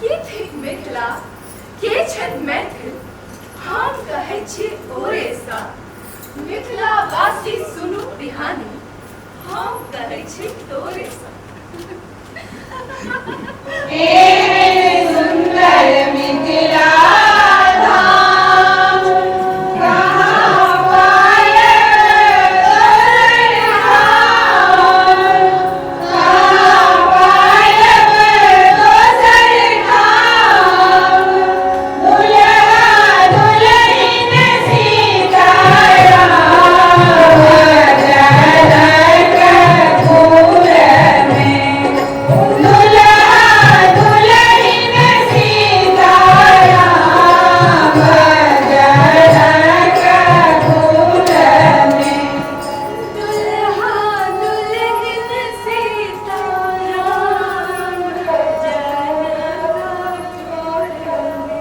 के थिक मिथिला, के छथि मैथिल, हम कहै छी ओरेसँ। मिथिलावासी सुनू बिहानी, हम कहै छी तोरेसँ। एहन सुन्दर मिथिला धाम कहाँ पायब दोसर ठाम, कहाँ पायब दोसर ठाम। दुल्हा दुल्हिन सीताराम जनकपुर में, दुल्हा दुल्हिन सीताराम जनकपुर में। दुल्हा दुल्हिन सीताराम जनकपुर में,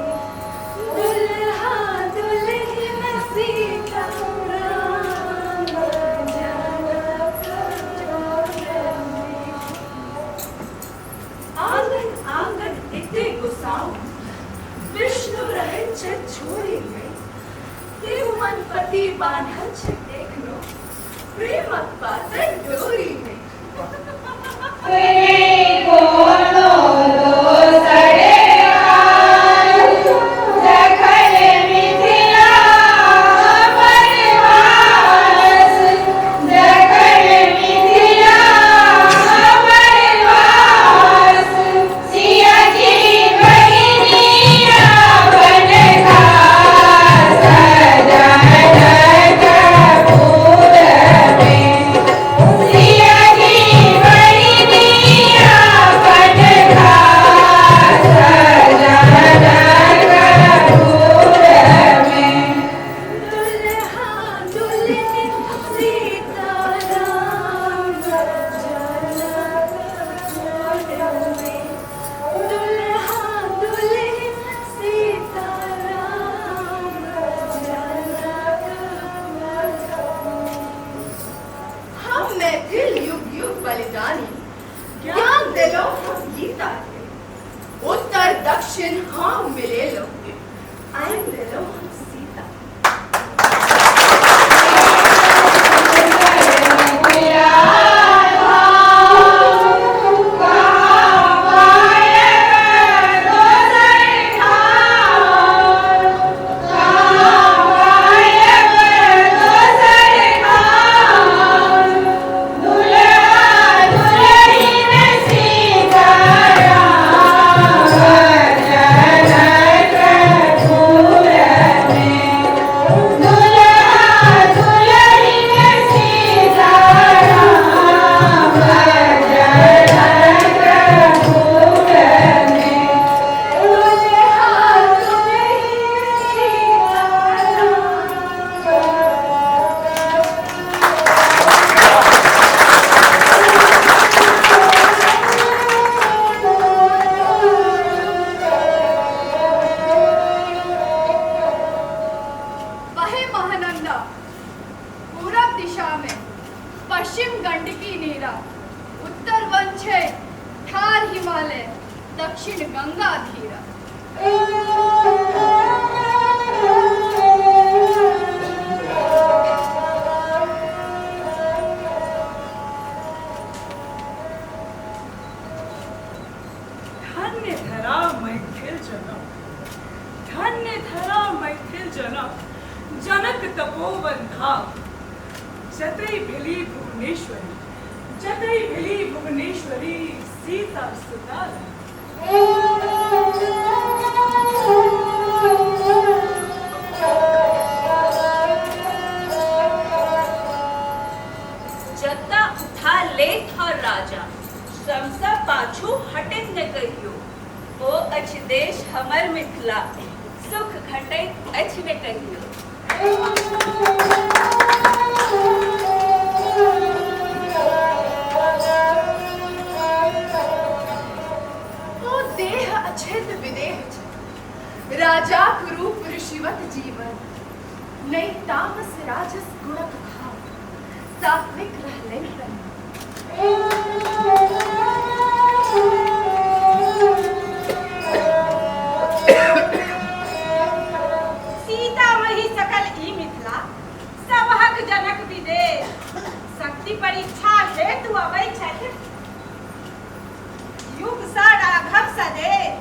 दुल्हा दुल्हिन सीताराम जनकपुर में। आंगन आंगन एते गोसाउ, विष्णु रहैत छथि झोरी में। तिरुमनपति बान्हल छै एखनो प्रेमक पातर डोरी में। कोनो दोसर आन, जखन मिथिला हमर वास, जखन मिथिला हमर वास। सिया जी बहिनिया अपन खास जनकपुर में, सिया जी बहिनिया अपन मिथिला पूरब दिशामे, पश्चिम गंडकी नीरा, उत्तर वन छै ठार हिमालय, दक्षिण गंगा धीरा। धन्य धरा मैथिल जनक, धन्य धरा मैथिल जनक, जनक तपोवन धाम। जतय भेली भुवनेश्वरी, जतय भेली भुवनेश्वरी, सीता सुता। जता उठा लेत हर राजा, श्रमसँ पाछू हटैत ने कहियो। ओ अछि देश हमर मिथिला, सुख घटैत अछि ने कहियो। ओ देह अछैत विदेह छै, राजाक रूप ऋषिवत जीवन, नहि तामस राजस गुणक भाव, सात्विक रहलै तन। सीतामढ़ी सकल ई मिथिला, सबहक जनक विदेश। शक्ति परीक्षा हेतु अबै छथि युग सँ राघव सदेश।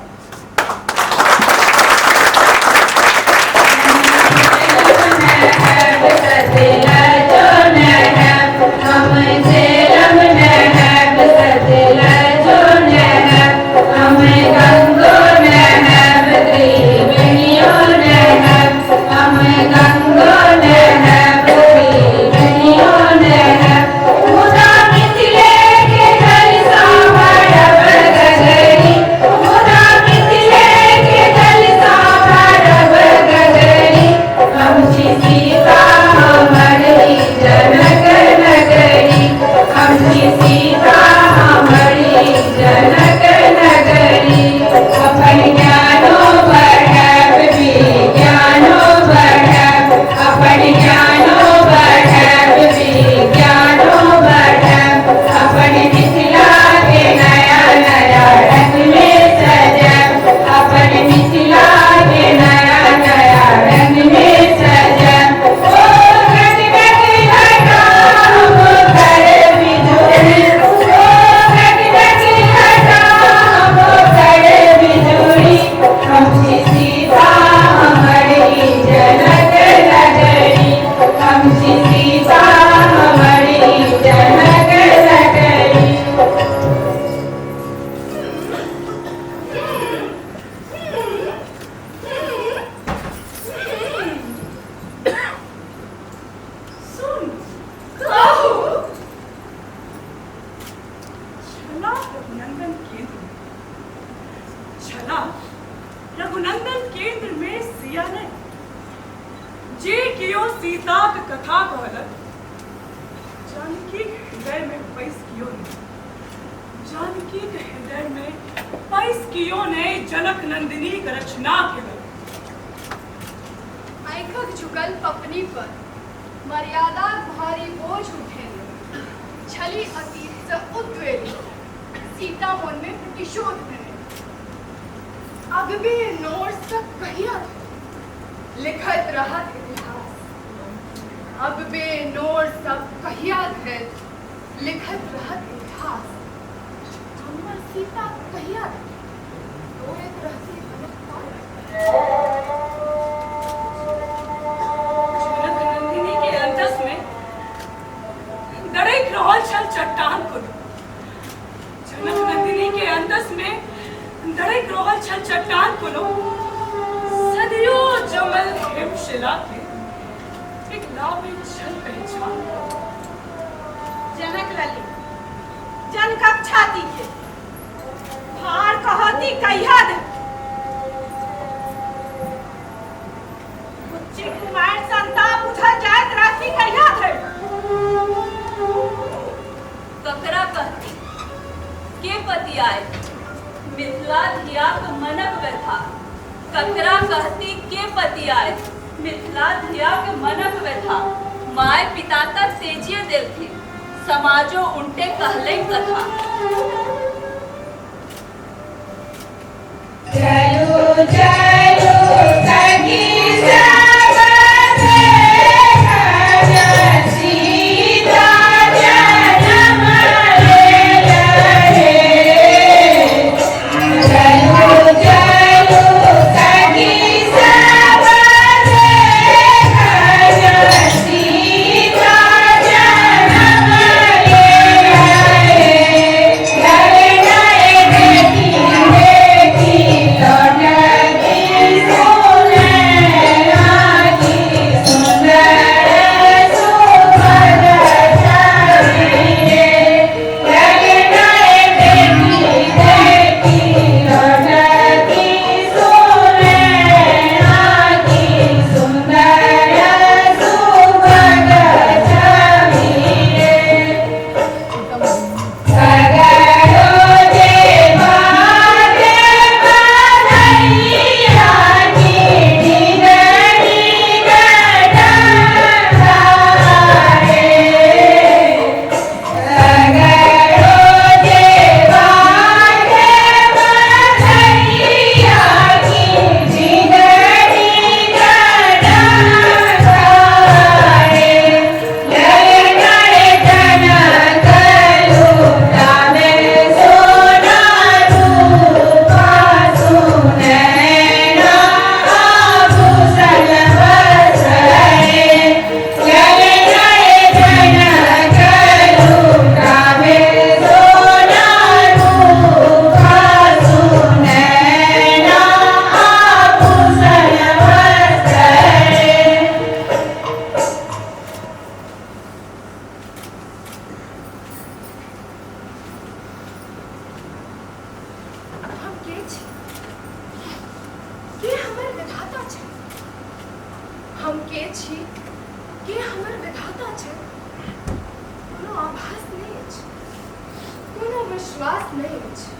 सुन, कहू। छला रघुनंदन केंद्र में, छला रघुनंदन केंद्र में सिया ने जे कियो सीताक कथा कहलक, जानकी के हृदय में पैस कियो ने, जानकी के हृदय में पैस कियो ने जनक नंदिनी के रचना केलक। आँखिक झुकल पपनी पर मर्यादाक भारी बोझ उठेने छली अतीतसँ उद्वेलित सीता मोनमे प्रतिशोध भेने अगबे नोरसँ कहिया धरि लिखैत रहत इतिहास, अगबे नोरसँ कहिया धरि लिखैत रहत इतिहास, हमर सीता कहिया धरि तोड़ैत रहती बनक पाल। जनक नंदिनी के अंतस में दड़क रहल छल चट्टान कोनो, जनक नंदिनी के अंतस में दड़क रहल छल चट्टान कोनो, सदियों जमल हिमशिला के पिघलावे छल पहचान। जनक लली जनकक छाती के भार कहती कहिया दे, बुच्ची कुमार संताप उठल जाइत राखी कहिया धरि। ककरा कहती के पतियाए मिथिला धियाक मनक व्यथा, ककरा कहती के पतियाए मिथिला धियाक मनक व्यथा, तात तेजिए देलथिन, समाजो उनटे कहलै कथा। चलो चलो सखी सब देखन सीता जनम लेल रे। चलो चलो सखी सब देखन सीता जनम लेल रे। ललनाए देखी देखी लौटती सुनैना की सुंदर सुभग छवि रे। ललनाए देखी देखी लौटती सुनैना की सुंदर सुभग छवि रे। सगरो जे बाजे बधैया की ढिग ढिग डंडा रे। सगरो जे बाजे बधैया की ढिग ढिग डंडा रे। ललनाए जनक लूटावे सोना रूपा सुनैना आभूषण वस्त्र। ललनाए जनक लूटावे सोना रूपा सुनैना आभूषण वस्त्र। हम के छी, के हमर विधाता छै? हम के छी, के हमर विधाता छै? कोनो आभास नहि अछि, कोनो विश्वास नहि अछि।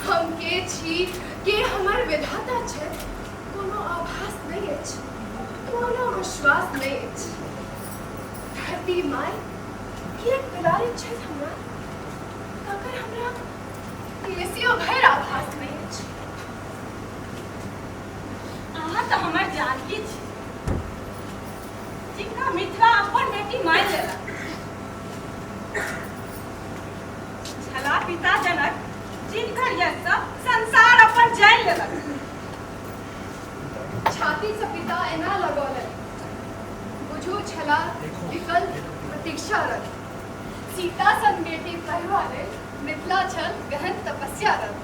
हम के छी, के हमर विधाता छै? कोनो आभास नहि अछि, कोनो विश्वास नहि अछि। धरती माय किएक दुलारैत छथि हमरा, तकर हमरा बेसियो भरि आभास नहि अछि। अहाँ तऽ हमर जानकी छी, जिनका मिथिला अपन बेटी मानि लेलक। छला पिता जनक, जिनकर यशसँ संसार अपन जानि लेलक। छातीसँ पिता एना लगौलनि बुझू छला विकल प्रतीक्षारत। सीता सन बेटी पहिरबा लेल मिथिला छल गहन तपस्यारत।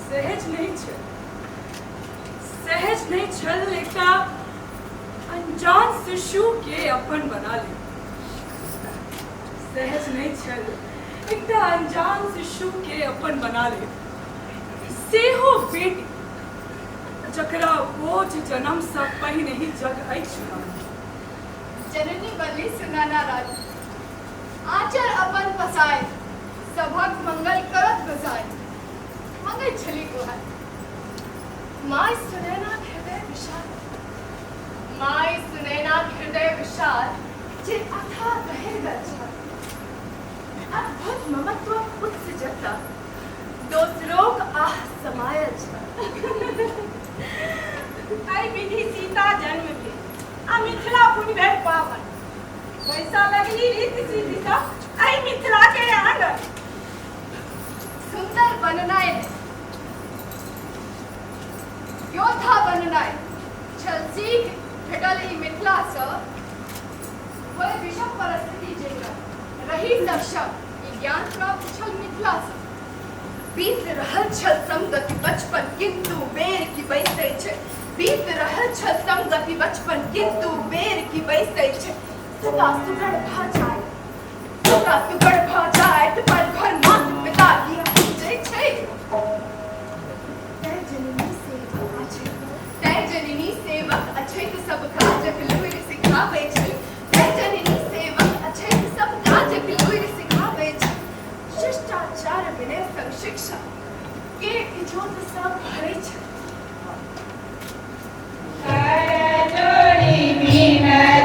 सहज नहि छल, सहज नहि छल एकटा अनजान शिशु के अपन बना ले। सहज नहि छल एकटा अनजान शिशु के अपन बना ले, सेहो बेटी जकरा बोझ जन्म सँ पहिने ही जग अछि। जननी बनली सुनैना रानी, आचर अपन पसाय सभक मंगल करत बसाय। मंगै छली गुहार माय सुनैना हृदय विशाल, माय सुनैना हृदय विशाल जे अथा गहिरगर छल। अद्भुत ममत्वक उत्स जतऽ दोसरोक आह समायल छल। एहि विधि सीता जन्म भेल आ मिथिला पुनि भेल पावन। वैसा लगली रीति सीधी सब एहि मिथिला के आंगन। सुंदर बननाय नहि, योद्धा बननाय छल सीख भेटल ई मिथिलासँ। होय विषम परिस्थिति जेकर रही सक्षम, ई ज्ञान प्राप्त छल मिथिलासँ। बीत रहल छल समगति बचपन किंतु बेर की बैसै छै। बीत रहल छल समगति बचपन किंतु बेर की बैसै छै। सुगा सुगढ़ भऽ जाय, सुगा सुगढ़ भऽ जाय पल भर मात पिता किया पूजै छै। तैं जननी सेवक अछैत, तैं जननी सेवक अछैत सब काजक लूरि सिखाबै छै। तैं जननी सेवक अछैत सब काजक लूरि सिखाबै छै। शिष्टाचार विनय संग शिक्षा के इजोत सँ भरै छै। कर जोड़ी विनती।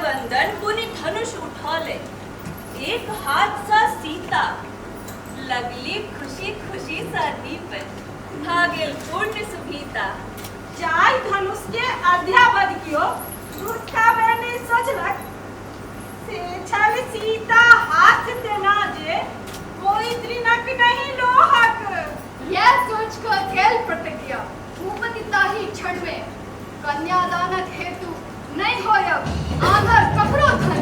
वंदन पुनि धनुष उठौले, एक हाथ सा सीता लगली खुशी खुशी सा दीप भा गेल पूर्ण सुभीता। जाय धनुष के अध्यावध कियो झूठा बेर सोचलक से छल सीता हाथ देना जे कोई त्रिनक नहीं लोहक। यह सोच कर कैल प्रतिज्ञा भूपति ताही क्षण में कन्यादानक हेतु नहीं होयब आंधर ककरो धन।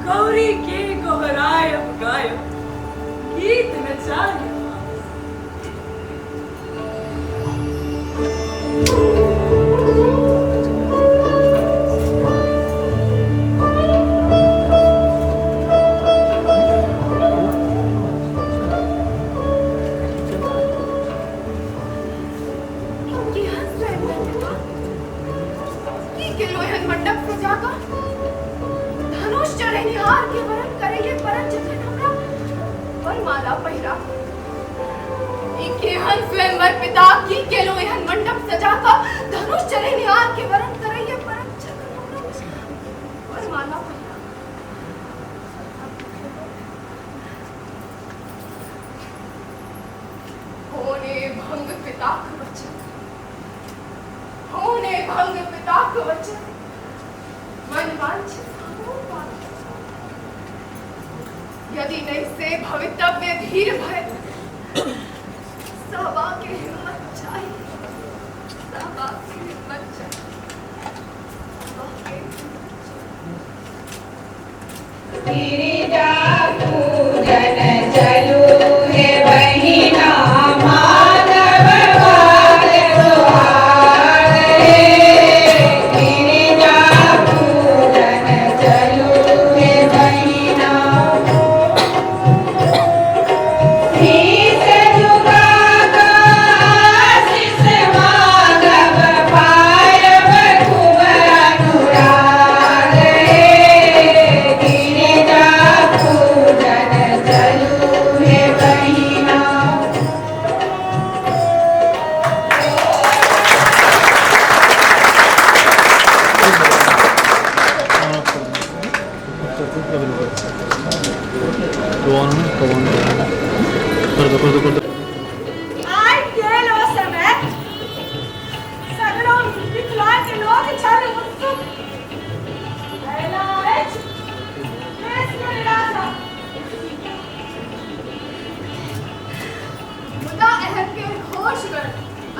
गौरी के गोहरायब गायब गीत नचायब। की केलो एहन मंडप सजा कऽ धनुष चढ़ेनिहार के वरण करैये परत जखन हमरा वरमाला पहिरा। ई केहन स्वयंवर पिता, की केलो एहन मंडप सजा कऽ धनुष चढ़ेनिहार के वरण करैये परत जखन हमरा वरमाला पहिरा। होने भंग पिताक वचन, होने भंग पिताक वचन, मन वांछित हमरो पात। यदि नहीं से भवितव्य धीर भय, सहबा के हिम्मत चाहिए, सहबा के हिम्मत चाहिए, सहबा के हिम्मत चाहिए। गिरिजा पूजन चलू हे बहिना माधव बाल सुहाग रे। गिरिजा पूजन चलू हे बहिना। शीस झुका का आशीष माधव पायब खूब अनुराग रे। गिरिजा पूजन चलू हे बहिना। कर दो कर दो कर दो। आइ गेल ओ समय सगरो मिथिला के लोक छल उत्सुक। अयला अछि देश के राजा। मुदा एहन के घोष कर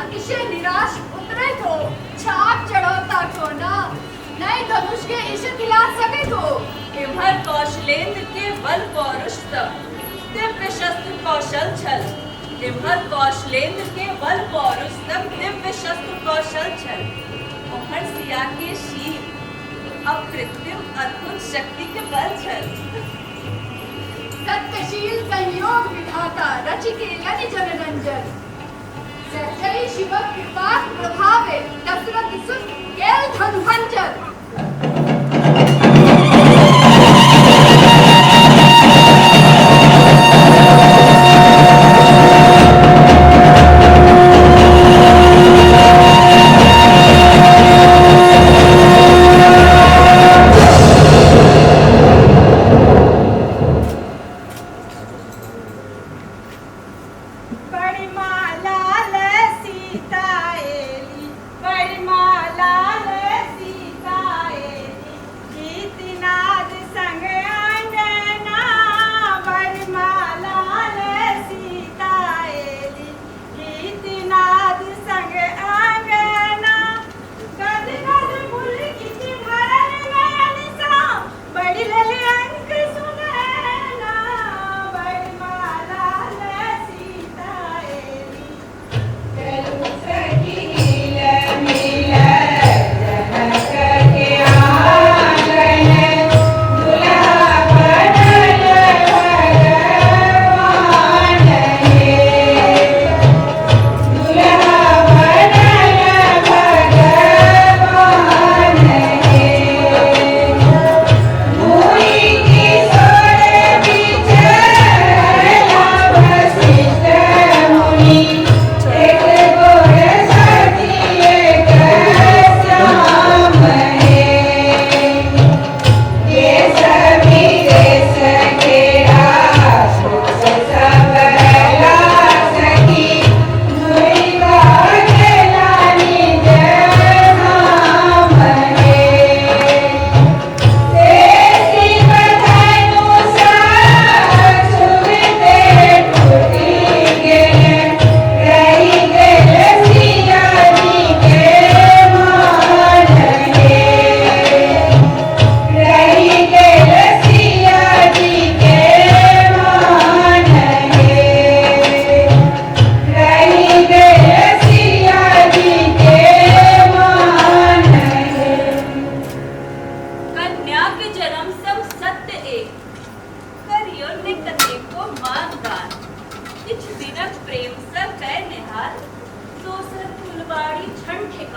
अतिशय निराश उतरैत हो, छाप चढ़ौता कोना नहीं धनुष के ईश खिला सकैत हो। एम्हर कौशलेंद्र के बल पौरुष तक दिव्य शस्त्र कौशल छल। एम्हर कौशलेंद्र के बल पौरुष तक दिव्य शस्त्र कौशल छल। ओम्हर सिया के शील अकृत्रिम अद्भुत शक्ति के बल छल। सत्यशील संयोग विधाता रचि के लनि जनरंजन, सहजई शिवक कृपाक प्रभावे दशरथ सुत गेल धनुभंजन। बड़ी माला ले सीता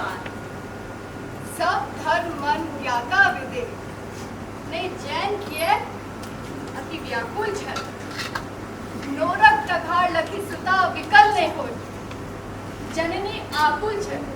बात। सब धर्म मन ज्ञाता विदे नहि जैन किए अति व्याकुल छल। नोरक टघार लखी सुता विकल नहि होय, जननी आकुल छल।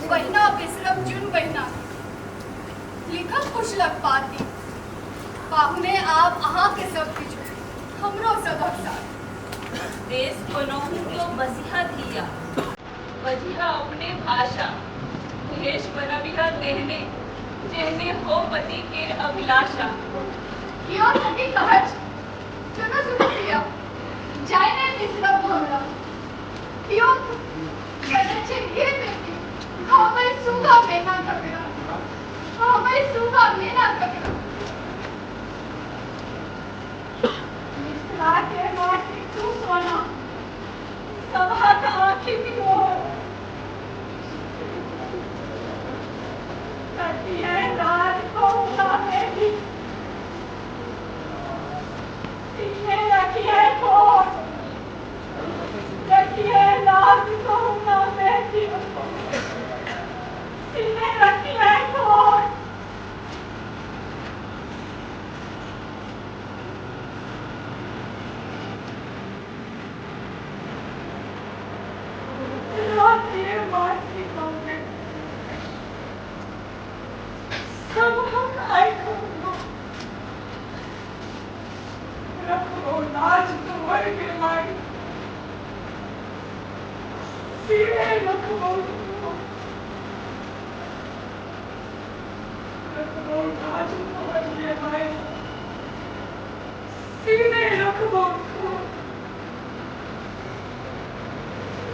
बहिना बिसरब जुन बहिना लिखब कुशलक पाती, पाहुने आब अहाँके सब किछु हमरो सबक साथ। देश कोनहु क्यों बसिहा धिया, बजिहा अपने भाषा, भेष बनबिहा तेहने जेहने हो पति केर अभिलाषा। कियो सखी कहत सुनु सुनु प्रिया, जाय नहि बिसरब हमरा। कियो कहै छै हे बेटी, हमर सुगा मेना ककरा, हमर सुगा मेना ककरा। मिथिला के माटी तू सोना, सभक आँखि मोर। रखिए राज कहुना बेटी, सीने रखिए ठोर। रखिए राज कहुना बेटी, सीने रखिए ठोर। रखिए माटी कहुना, सबहक आँखि मोर। रखो लाज तुम्हार के माई, सीने रखो, रखो लाज तुम्हार के माई, सीने रखो,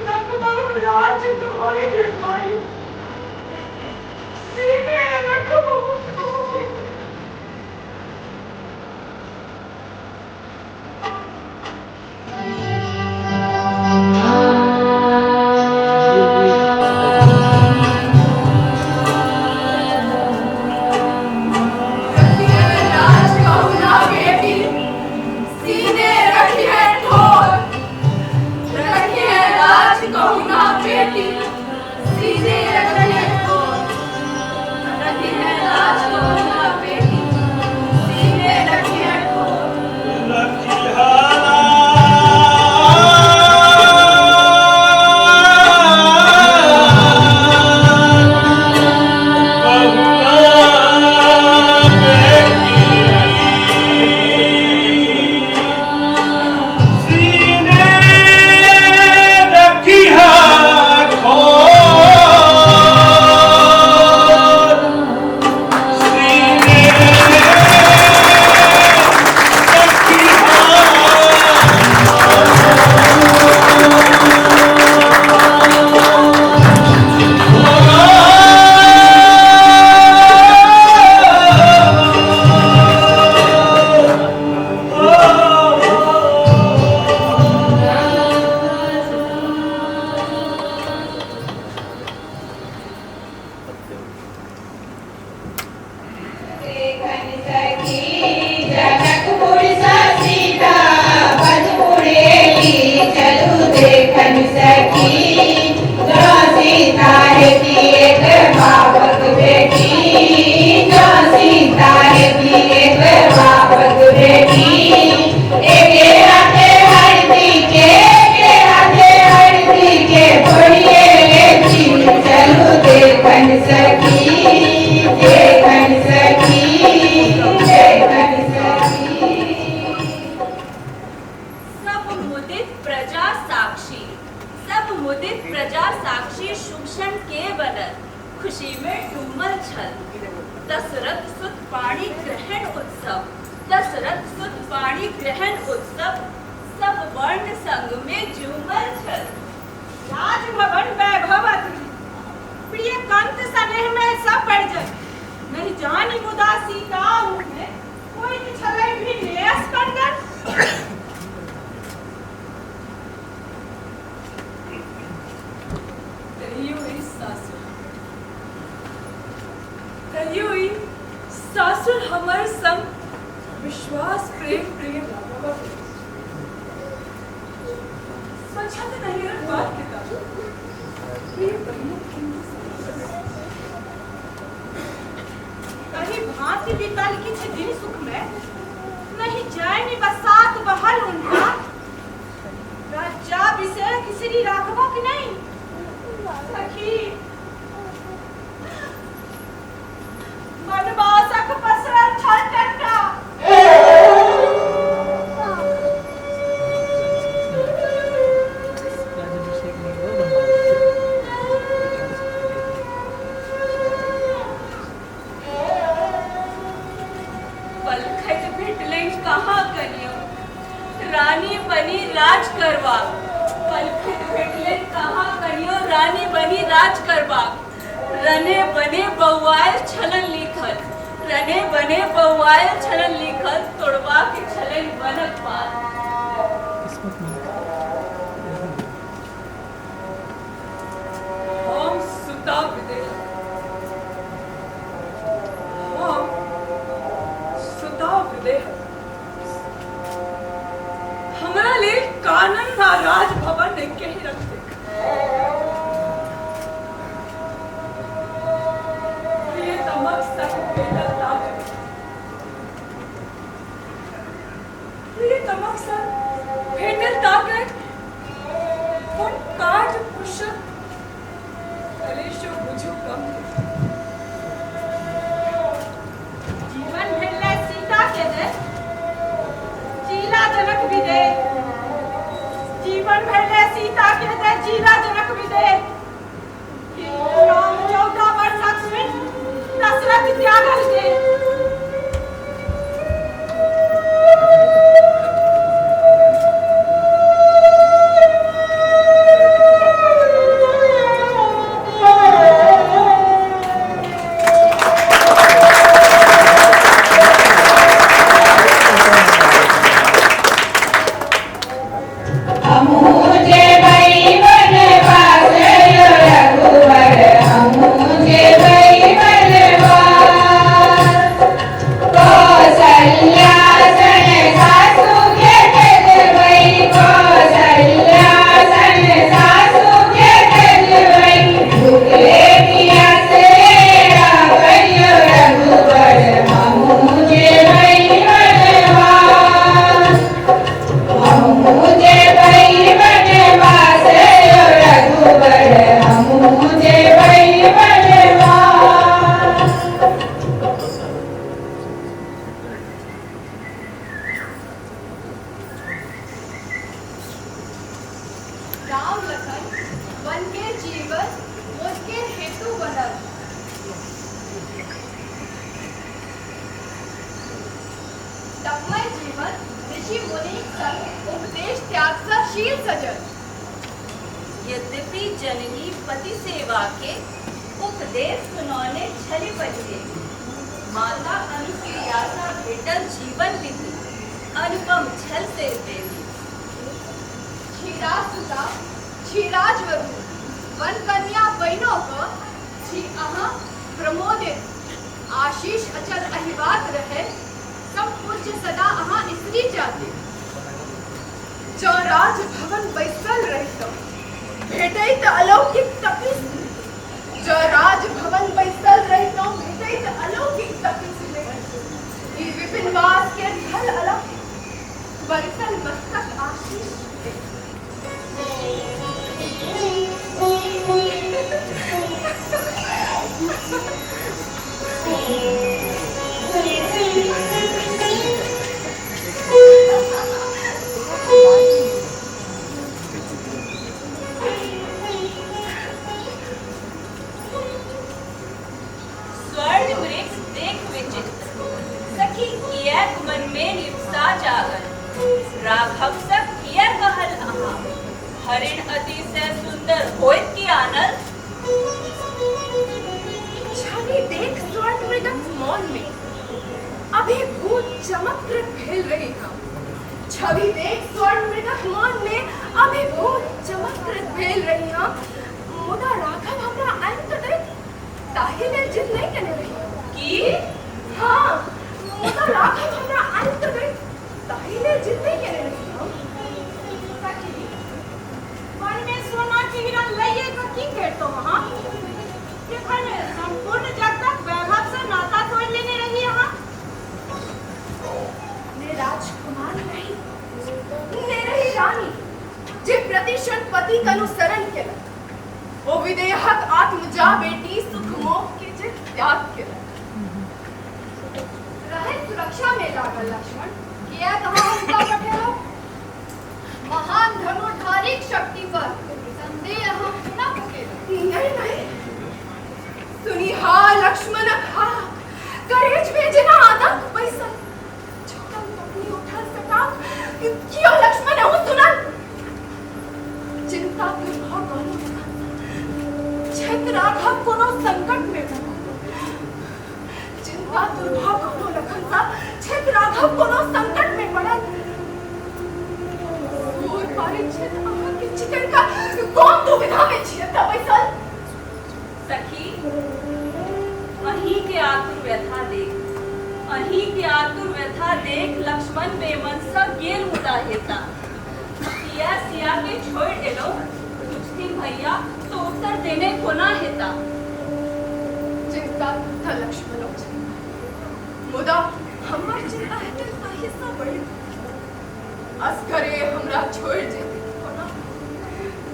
रखो लाज तुम्हार के माई, सीने रखो। राज कहुना बेटी, सीने रखिए ठोर। रखिए राज कहुना बेटी, सीने रखिए ठोर। रखिए राज कहुना मुदित प्रजा साक्षी, सब मुदित प्रजा साक्षी सुक्षण के बनल खुशी में डूमल छल। दशरथ सुत पाणी ग्रहण उत्सव, दशरथ सुत पाणी ग्रहण उत्सव सब वर्ण संग में झूमल छल। राजभवन वैभव अतुलित, प्रिय कंत स्नेह में सब परिजन, नहीं जानी मुदा सीता में कोई छलै भी ने स्पंदन। तैयो ई सासुर, तैयो ई सासुर हमर संग विश्वास प्रेम प्रिय राघवक स्वच्छंद नहीं और बात किताब प्रिय बहिनक किंतु कहीं भांति बीतल किछ दिन सुख में, नहीं जानि बसात बहल उनका, राज्याभिषेक श्री राघवक नहीं। सखी वनवासक पसरल छल टंटा, राज्याभिषेक नहीं हुआ, वनवास। पलखत भेटलनि कहाँ कनियो रानी बनी राज करवा, पलखत भेटलनि कहाँ कनियो रानी बनी राज करवा। रने बने बौआयल छलन लिखल, रने बने बौआयल छलन लिखल तोड़वा के छलन बनक पात। किस्मत में हम सुता विदेह, हम सुता विदेह, हमरा लेल कानन ना राजभवन एके ही रख देख। प्रियतमक संग भेटल ताकत, प्रियतमक संग भेटल ताकत, कोन काज पुरुषक कलेशो बुझू कम। जीवन भेटलै सीता के दे, जीला जनक विदे, जीवन भेटलै सीता के दे, जीला जनक विदे। किन्तु राम 14 वर्षक सुनि दशरथ त्यागल दे। अमुझे बई बनवास रघुवर, अमुझे बई बनवास, कौसल्यासन सासु के तजबई, कौसल्यासन सासु के तजबई, भूखले पियासे रावण रघुवर, अमुझे बई बनवास, अमुझे बई बनवास रघुवर, अमुझे बई बनवास। राम लखन वन के जीवन मोद के हेतु बनल। तपमय जीवन ऋषि मुनि संग उपदेश त्याग सा शील सजल। यद्यपि जननी पति सेवा के उपदेश सुनौने छलि पहिले, माता अनुसुईया सा भेटल जीवन विधि अनुपम छल से प्रेमी। क्षीराज सुता क्षीराज वधु वन कन्या बहिनो क छी अहाँ प्रमोदित, आशीष अचल अहिवात रहे सब पूज्य सदा अहाँ स्त्री जाति। जँ राजभवन बैसल रहितौं भेटैत अलौकिक तपिस, जँ राजभवन बैसल रहितौं भेटैत अलौकिक तपिस, ई विपिनवास के छल अलौकिक बरसल मस्तक आशीष। हरिण अतिशय सुन्दर होइत की आनल? छवि देख स्वर्ण मृगक मौन में अभिभूत चमत्कृत भेल रही हम। छवि देख स्वर्ण मृगक मौन में अभिभूत चमत्कृत भेल रही हम। मुदा राघव हमरा आनि कऽ दैत ताहि लेल जिद नहि केने रही। की? हाँ, मुदा राघव हमरा आनि कऽ दैत ताहि लेल जिद नहि केने रही हम। सखी, वन में सोना के हिरण लइए कऽ की करितहुँ अहाँ? जखन सम्पूर्ण जगतक वैभव सँ नाता तोड़ि लेने रही अहाँ। ने राजकुमार नहीं, ने रही रानी, जे प्रतिक्षण पतिक अनुसरण केलक। ओ विदेहक आत्मजा बेटी सुख मोह के जे त्याग केलक। रहे सुरक्षा में लागल लक्ष्मण, किएक अहाँ हुनका पठेलहुँ? महान धनुर्धारीक शक्ति पर संदेह अहाँ कोना केलहुँ? नहीं नहीं, सुनी हा लक्ष्मणक हा करेज में जेना आदंक बैसल, झुकल पत्नी उठल सटाक, कियो लक्ष्मण अहूँ सुनल। चिंता के भऽ कहलहुँ छथि राघव कोनो संकट में पड़ल। चिंता दुर्भा कहलहुँ लखन सा छथि राघव कोनो संकट में पड़ल। सोर पारै छथि अहाँके चिकन का कोन दुविधा में छी एतऽ बैसल? सखी, अहीं के आतुर व्यथा देख, अहीं के आतुर व्यथा देख लक्ष्मण बेमन सँ गेल मुदा हेता। सिया सिया के छोड़ि एलहुँ, पुछथिन भैया तो उत्तर देने कोना हेता। चिंता तऽ लक्ष्मणो छै, मुदा हमर चिंता हेतै ताहि सँ बढ़ि। असगरे हमरा छोड़ि जेतै कोना?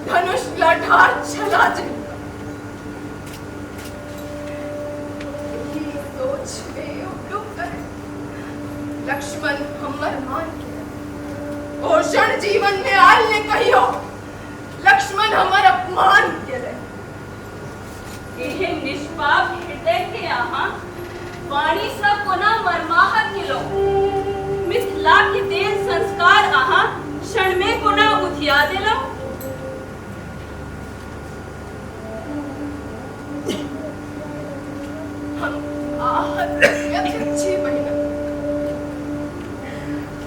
धनुष लठार छला जेतै। एहि सोच में उबडुब करे लक्ष्मण हमर मान के पोषण जीवन में आयल ने कहियो लक्ष्मण हमर अपमान केले। एहन निष्पाप हृदय के अहाँ वाणी सँ कोना मर्माहत केलहुँ? मिथिला के देल संस्कार अहाँ क्षण में कोना उधिया देलहुँ? हम आहत व्यथित छी बहिना,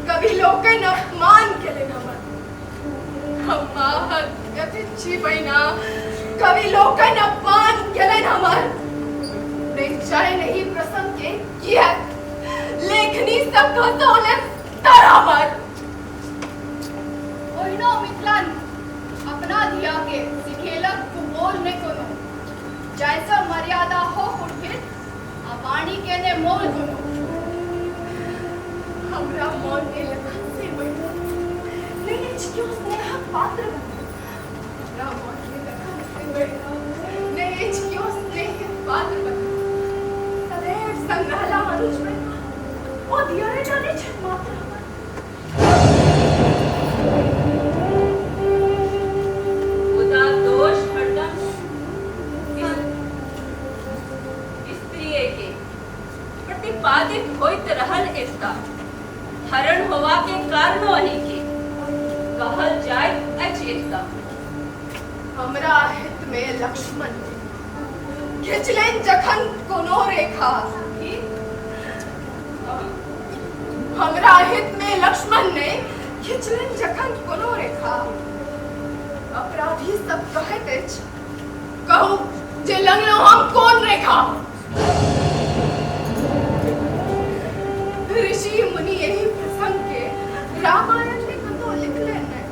कवि लोकनि अपमान केलनि हमर। हम आहत व्यथित छी बहिना, कवि लोकनि अपमान केलनि हमर। नहि चाहे नहीं प्रसंग के किएक लेखनी सब खसौलनि तर हमर। ओहिना मिथिला अपना धिया के सिखेलक कुबोल नहि कोनो, जाहिसँ मर्यादा हो कुंठित आ वाणी के ने मोल कोनो। हमरा मोन में लखन से बहिना नहि अछि केओ स्नेहक पात्र बनल। हमरा मोन में लखन से बहिना नहि अछि केओ स्नेहक पात्र बनल। सदैव संग रहला अनुज बहिना, ओ दियरे टा नहि छथि मात्र हमर। मुदा दोष हरदम स्त्रीये के प्रतिपादित होइत रहल एकता हरण होवा के कारणो अही के कहल जाइत अछि एकता। हमरा हित में लक्ष्मण खिंचलनि जखन कोनो रेखा। हमरा हित में लक्ष्मण ने खिंचलनि जखन कोनो रेखा। अपराधी सब कहैत अछि, कहू जे लंगलहुँ हम कोन रेखा? ऋषि मुनि एहि प्रसंग के रामायण में कतौ लिखलनि नहि,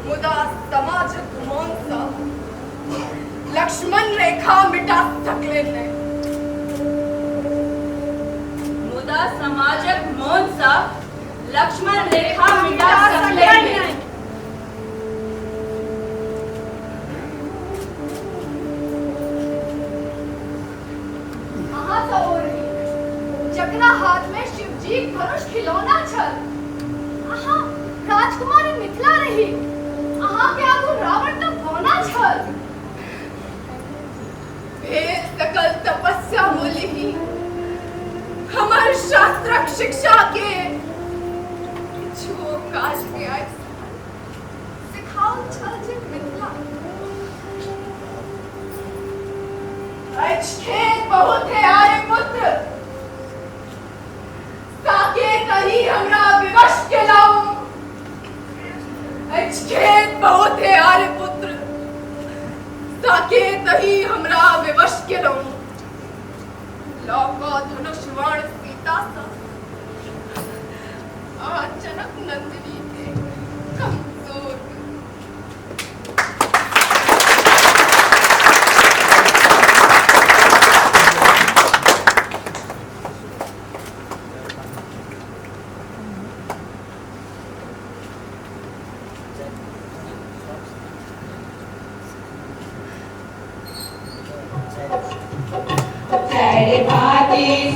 मुदा समाजक मौन सँ लक्ष्मण रेखा मिटा सकलनि नहि। मुदा समाजक मौन सँ लक्ष्मण रेखा मिटा सकलनि नहि। अहाँ तऽ ओ रही जकरा हाथ में शिवजीक धनुष खिलौना छल। अहाँ राजकुमारी मिथिला रही, अहाँ के आगू रावण तऽ बौना छल। भेल सकल तपस्या मोलिही हमर शास्त्रक शिक्षा के किछुओ काज के आबि। छल जे मिथिला। अछि खेत बहुत है आर्यपुत्र, साकेत अही हमरा विवश केलहुँ। अछि खेत बहुत है आर्यपुत्र, साकेत अही हमरा विवश केलहुँ। लऽ कऽ धनुष बाण सीता सँ आ जनक नंदिनी के कमजोर।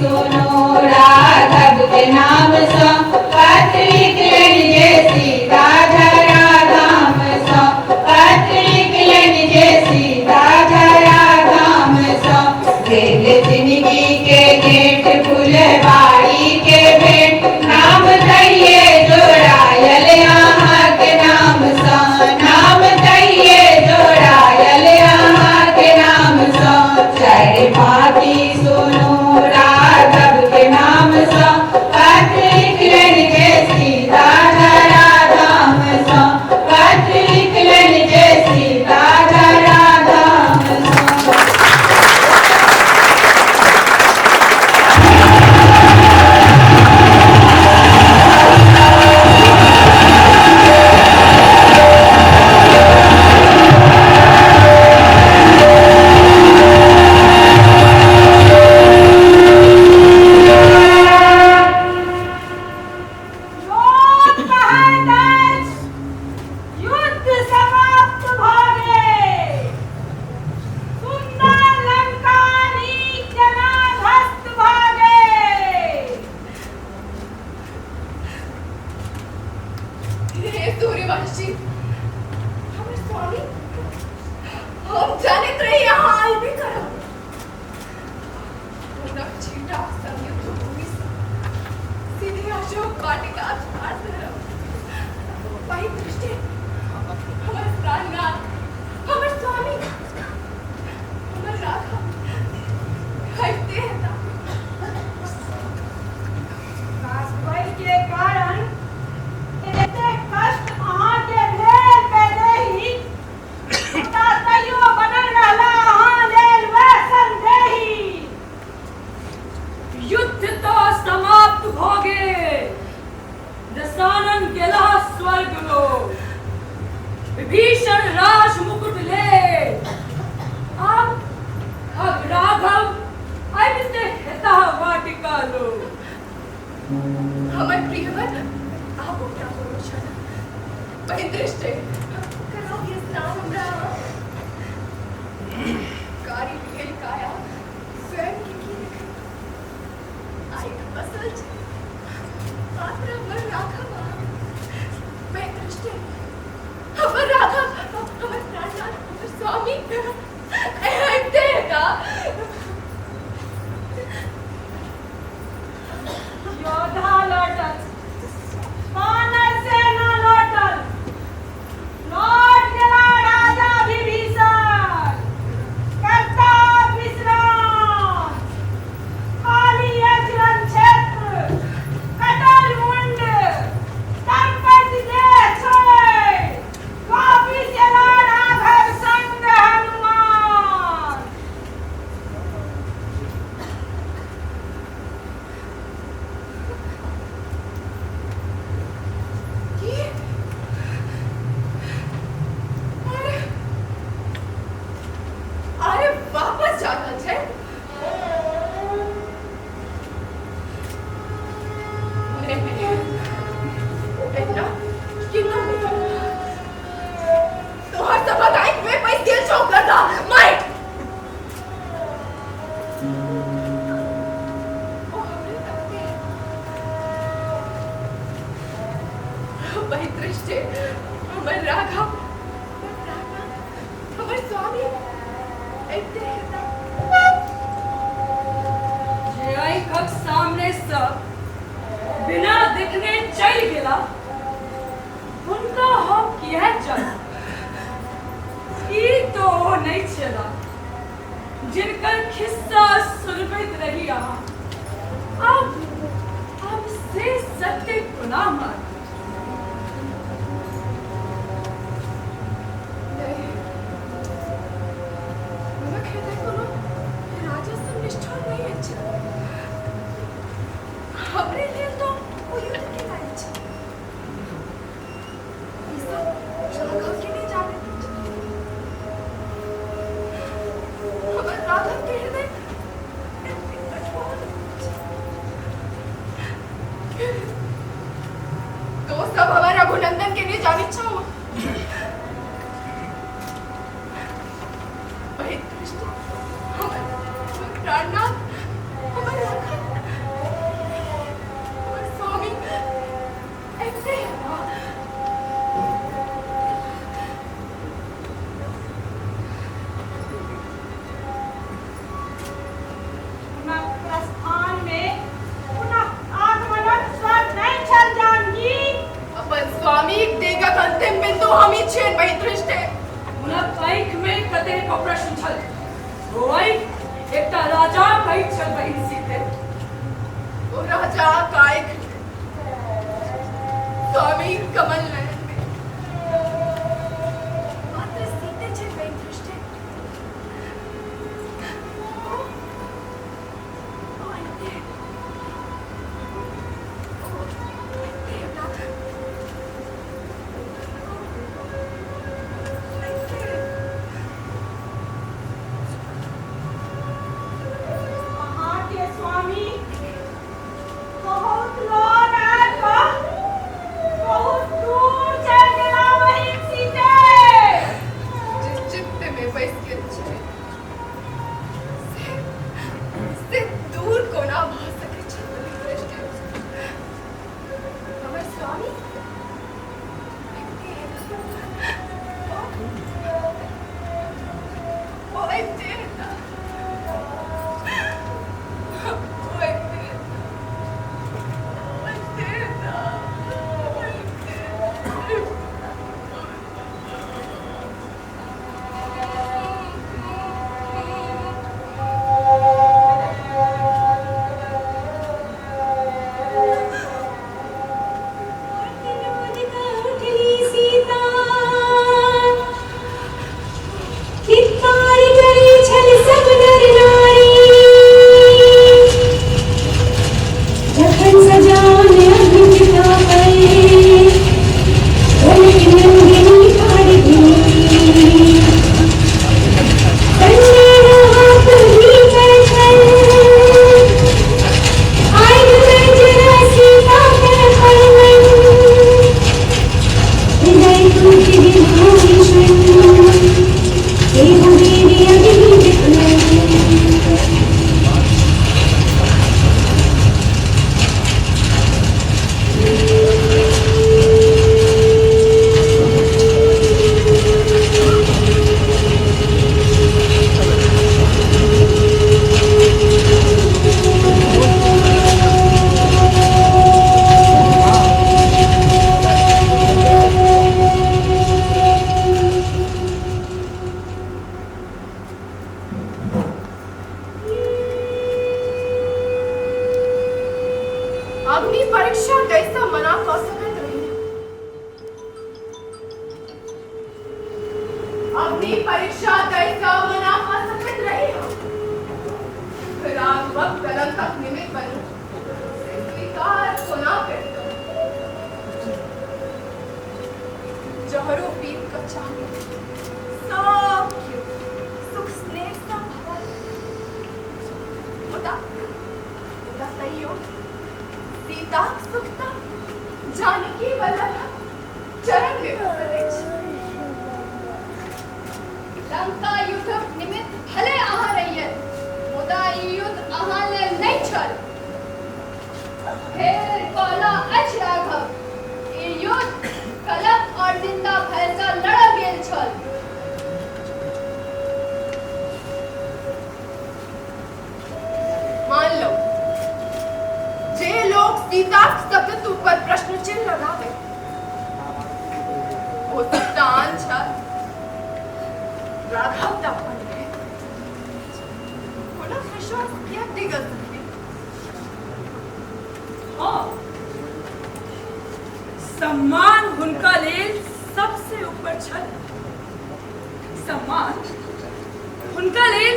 सुनो राघव के नाम सँ, पत्र लिखलनि जे सीता धरा धाम सँ, पत्र लिखलनि जे सीता धरा धाम सँ। भेल जिनगी के गेट फुलबाड़ी के भेंट, नाम तहिये जोड़ायल अहाँ के नाम सँ, नाम तहिये जोड़ायल अहाँ के नाम सँ। चारि पाती सुनो राघव के नाम सँ, पत्र लिखलनि जे सीता धरा धाम सँ, पत्र लिखलनि जे सीता धरा धाम सँ। लोक कहैत अछि युद्ध समाप्त भऽ गेल, सुन्दर लंका नीक जेना ध्वस्त भऽ गेल। हे सूर्यवंशी, हमर स्वामी, हम जानैत रही अहाँ अयबे करब। हुनक छींटा संग युद्ध भूमि सँ सीधे अशोक वाटिका द्वार धरब। वही दृष्टि हमर प्राणनाथ, हमर स्वामी, हमर राघव अबिते हेता। कासबई के कारण एतेक कष्ट अहाँके भेल वैदेही, मुदा तैयो बनल रहला अहाँ लेल वैह संदेही। युद्ध तऽ समाप्त भऽ गेल, दशानन गेलाह स्वर्ग लोक, विभीषण राज मुकुट लेल। आब अब राघव अबिते हेताह वाटिका लोक। हमर प्रियवर, आबो क्या करो छल वही दृष्टि कराउ ये स्नान हमरा। कारी भेल काया स्वयं के की देखै, आइक बसल छै मात्र हमर राघव। वही दृष्टि हमर राघव, हमर प्राणनाथ, हमर स्वामी अबिते हेता। योद्धा लौटल, वानर सेना लौटल, लौट गेला राजा विभीषण, करता विश्राम। खाली अछि रणक्षेत्र, कटल मुंड, तड़पैत देह छोड़ि, वापिस एला राघव संग हनुमान। की अरे अरे वापस जा रहल छै? नहीं नहीं, एना केना नहि। तोहर सबक आँखि में पैसि गेल छौ गधा माटि। ओ हमरे तकते वही दृष्टि हमर राघव, हमर प्राणनाथ, हमर स्वामी अबिते हेता। जे आँखिक सामने सँ बिना देखने चलि गेला, हुनका हम किएक जानब? छलाह जिनकर खिस्सा सुनबैत रही अहाँ, आब आब से सत्य कोना मान? नहि, हुनक हृदय कोनो राजा सँ निष्ठुर नहि अछि। हमरे लेल तऽ ओ युद्ध केना अछि। ई सब राघव के नहि जानैत अछि। हमर राघव के हृदय एतेक कठोर अछि। तो सब हमर रघुनंदन के नहि जानैत छौ। वही कृष्ण हमर प्राणनाथ, हमर राघव, हमर स्वामी एते हुनक प्रस्थान मे पुनः आगमनक स्वर नहि छल जानकी। अपन स्वामीक देगक अंतिम बिंदु हम ही छियनि वही दृष्टि। हुनक आँखि मे कतेको प्रश्न छल। ओ आँखि एकटा राजाक आँखि छल बहिन सीते। ओ राजाक आँखि स्वामी कमल नयन मे मात्र सीते छनि बहिन दृष्टि। ओ अइते, ओ अइते हमरा, अइते। अहाँके स्वामी बहुत लग आबि कऽ बहुत दूर चलि गेला बहिन सीते। जे चित्त में बसि गेल छै से दूर कोना भऽ सकै छै दृष्टि? हमर स्वामी अबिते हेता। ओ अबिते हेता। ओ अबिते हेता। अबिते हेता। अबिते हेता। सीता चित्कार करै छल सब नर नारी, जखन सजान अग्नि पर बोलत नंदिनी पारदी, हाथ भीतर छल आइग जरा सीता के परमन, हृदय टूटि विभीषण एहु बेरि अग्नि देखलनि। अग्नि परीक्षा दैसँ मना कऽ सकैत रही? अग्नि परीक्षा दैसँ मना कऽ सकैत रही हम? राघवक कलंकक निमित्त बनू से स्वीकार कोना करितहुँ? जहरो पीब कऽ चाही सब केओ सुख स्नेह सँ भरल, मुदा मुदा तैयो सीताक सुख तऽ जानकी वल्लभक चरण मे बसल अछि। लंका युद्धक निमित्त भले अहाँ रहियै, मुदा ई युद्ध अहाँ लेल नहि छल। फेर कहला अछि राघव, ई युद्ध कलंक और निंदा भय सँ लड़ल गेल छल। मान लो जे लोग सीताक सतीत्व पर प्रश्न चिन्ह लगावे ओ सब तऽ आन छल, राघव तऽ अपन रहै। विश्वास किया डिगल सखी? हाँ, सम्मान हुनका लेल सबसे ऊपर छल। सम्मान हुनका लेल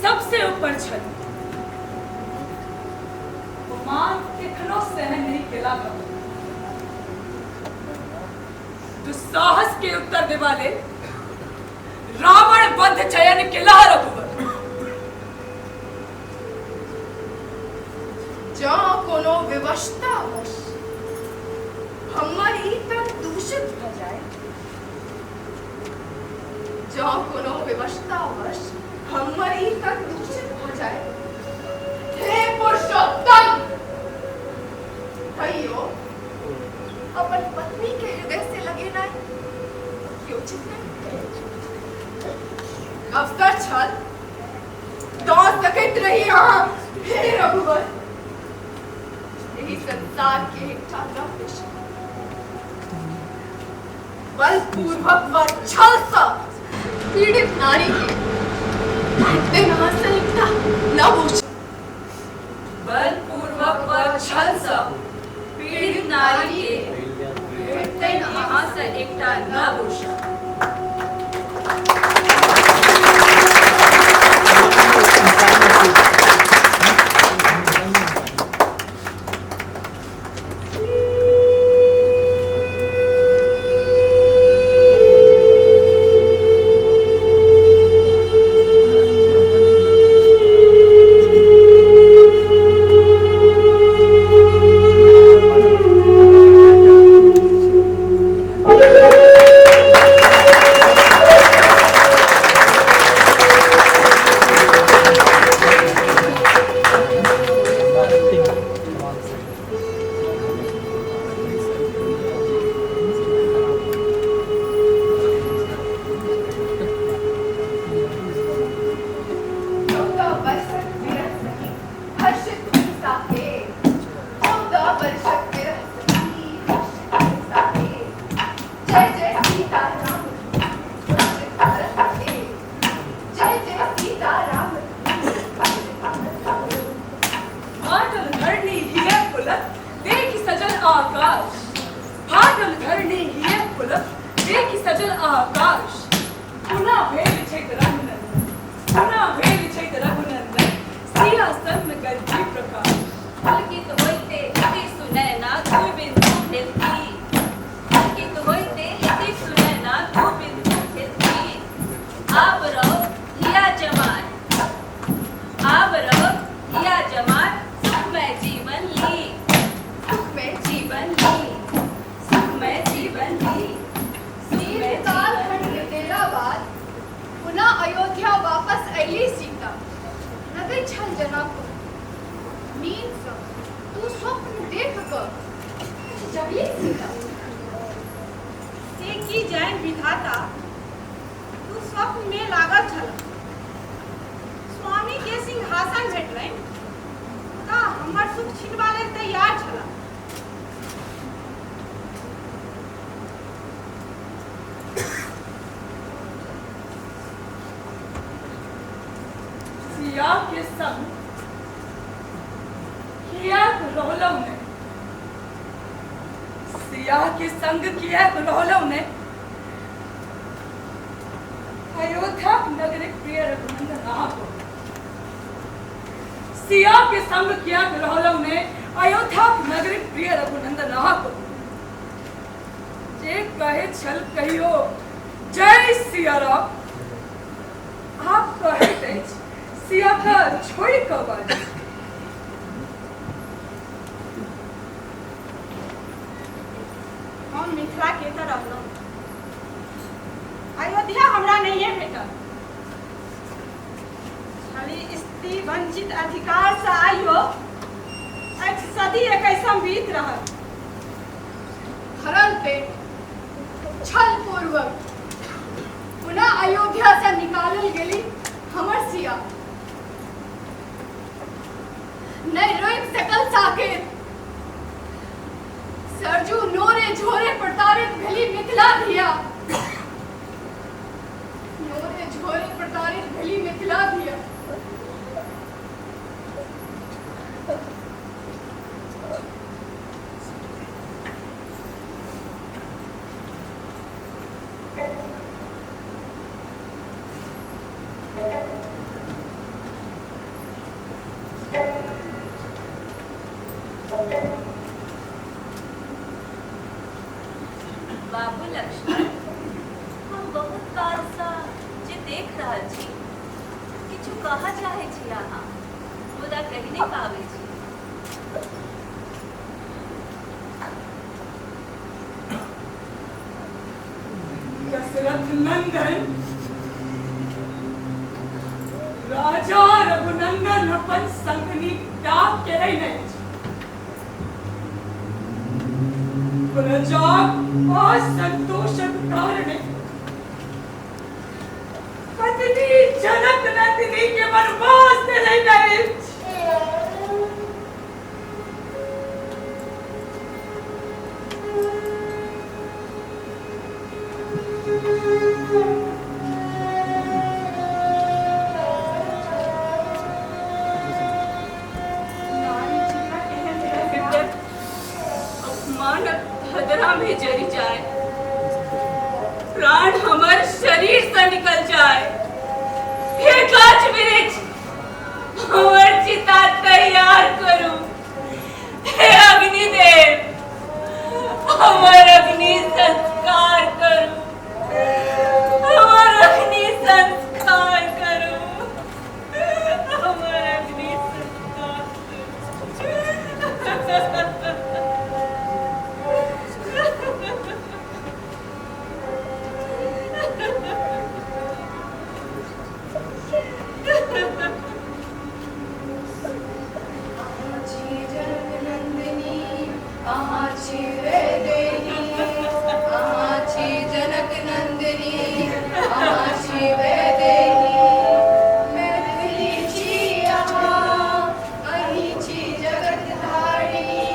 सबसे ऊपर छल। अपमान केखनो सहन नहीं केला कभी। दुस्साहस के उत्तर देवा लेल रावण वध चयन केला रघुवर। जँ कोनो विवशतावश हमर ई तन दूषित भऽ जाय, जँ कोनो विवशतावश हमर ई तन दूषित भऽ जाय, हे पुरुषोत्तम, तैयो अपन पत्नी के हृदय से लगेनाइ की उचित नहि? अवसर छल, दऽ सकैत रही अहाँ, हे रघुवर, एहि संसार के एकटा नव दिशा। बलपूर्वक व छल सँ पीड़ित नारी के भेटतनि अहाँ सँ एकटा नव उषा। बलपूर्वक व छल सँ पीड़ित नारी के भेटतनि अहाँ सँ एकटा नव उषा। चौदह वर्षक विरह सखी हर्षित हुई साकेत। 14 वर्षक विरह सखी हर्षित हुई साकेत। जय जय सीता राम हर्षित भरत साकेत। जय जय सीता राम हर्षित भरत साकेत। फाटल धरणी हिय फुलत देखि सजल आकाश। फाटल धरणी हिय फुलत देखि सजल आकाश। पुनः भेल छैक रघुनंदन, पुनः भेल छैक रघुनंदन, सिया सन गरजी प्रकाश। पुलकित होइते इति सुनैना दू बिंदु भेलती। पुलकित होइते इति सुनैना दू बिंदु भेलती। आब रहो हिया जमाय, आब रहो हिया जमाय, सुखमय जीवन ली, सुखमय जीवन ली, सुखमय जीवन ली, सुखमय दीर्घकाल जीवन खंड ली। बितेला बाद पुनः अयोध्या वापस अयली सीता। लगै छल जेना नींद सँ तू स्वप्न देख कऽ जगली सीता। से की जानि विधाता, तू स्वप्न में लागल छल। स्वामी के सिंहासन भेटलनि, मुदा हमर सुख छिनबा लेल तैयार छल। सिया के संग किएक रहलहुँ ने, सिया के संग किएक रहलहुँ ने, अयोध्या नगरीक प्रिय रघुनंदन अहाँ को। सिया के संग किएक रहलहुँ ने, अयोध्या नगरीक प्रिय रघुनंदन अहाँ को। जे कहे छल कहियो जय सिया राम, आप कहैत अछि सिया के छोड़ि कऽ बाजू। हम मिथिला के तऽ रहलहुँ, अयोध्या हमरा नहिए भेटल। खाली स्त्री वंचित अधिकार से आइयो अछि सदी 21 बीत रहल। भरल पेट छल पूर्वक पुनः अयोध्या से निकालल गेली हमर सिया। नहि रोकि सकल साकेत। सरजू नोरे झोरे प्रताड़ित भेली मिथिला धिया। नोरे झोरे प्रताड़ित भेली मिथिला धिया। कहऽ चाहै छी अहाँ, मुदा कहि नहि पाबै छी। दशरथ नंदन राजा रघुनंदन अपन संगनी त्याग केलनि अछि। प्रजाक असंतोषक कारणे पत्नी जनक नंदिनी के वनवास देलनि अछि। नारी चिता केहन हृदय अपमानक धधरा में जरि जाय, प्राण हमर शरीर से निकल जाय। हे गाछ वृक्ष, हमर चिता तैयार करू। हे अग्निदेव, हमर अग्नि संस्कार करू, हमर अग्नि संस्कार करू, हमर अग्नि संस्कार करू। अहाँ छी जनक नंदिनी, अहाँ छी वैदेही। अहाँ छी जनक नंदिनी, अहाँ छी वैदेही। मैथिली छी अहाँ, अहीं छी जगत धारिणी।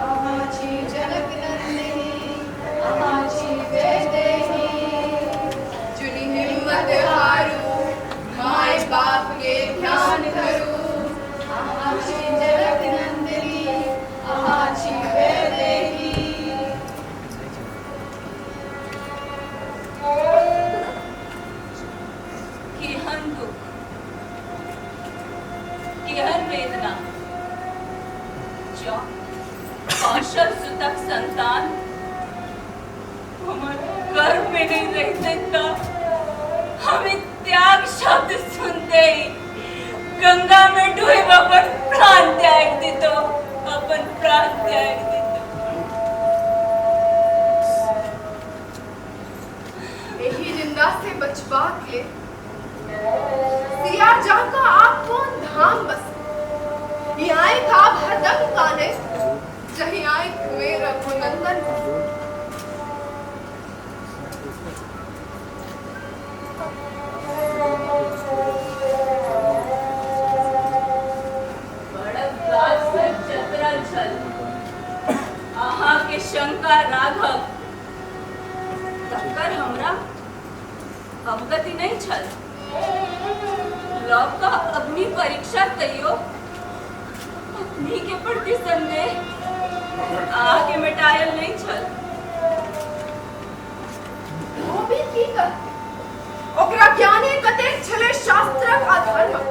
अहाँ छी जनक नंदिनी, अहाँ छी वैदेही। जुनि हिम्मत हारू, my बाप के ध्यान धरू। अहाँ छी जनक नंदिनी, अहाँ छी वैदेही। केहन दुख, केहन वेदना। जँ कौशल सुतक संतान हमर गर्भ में नहीं रहिते त हम ई त्याग शब्द सुनते ही गंगा में डूब अपन प्राण त्याग दितो, अपन प्राण त्याग दितो। एहि निंदा से बचबाक लेल सिया जाका आप कोन धाम बस। ई आँखि आब हरदम काने, जहि आँखि में रघुनंदन बसे। बड़क गाछ पर चतरल छल अहाँ के शंका राघव, तकर हमरा अवगति नहि छल। लव का अग्नि परीक्षा तैयो पत्नी के प्रति संदेह अहाँ के मिटायल नहीं छल। ओ भी की करतै, ओकरा ज्ञाने कतेक छलै शास्त्रक आ धर्मक।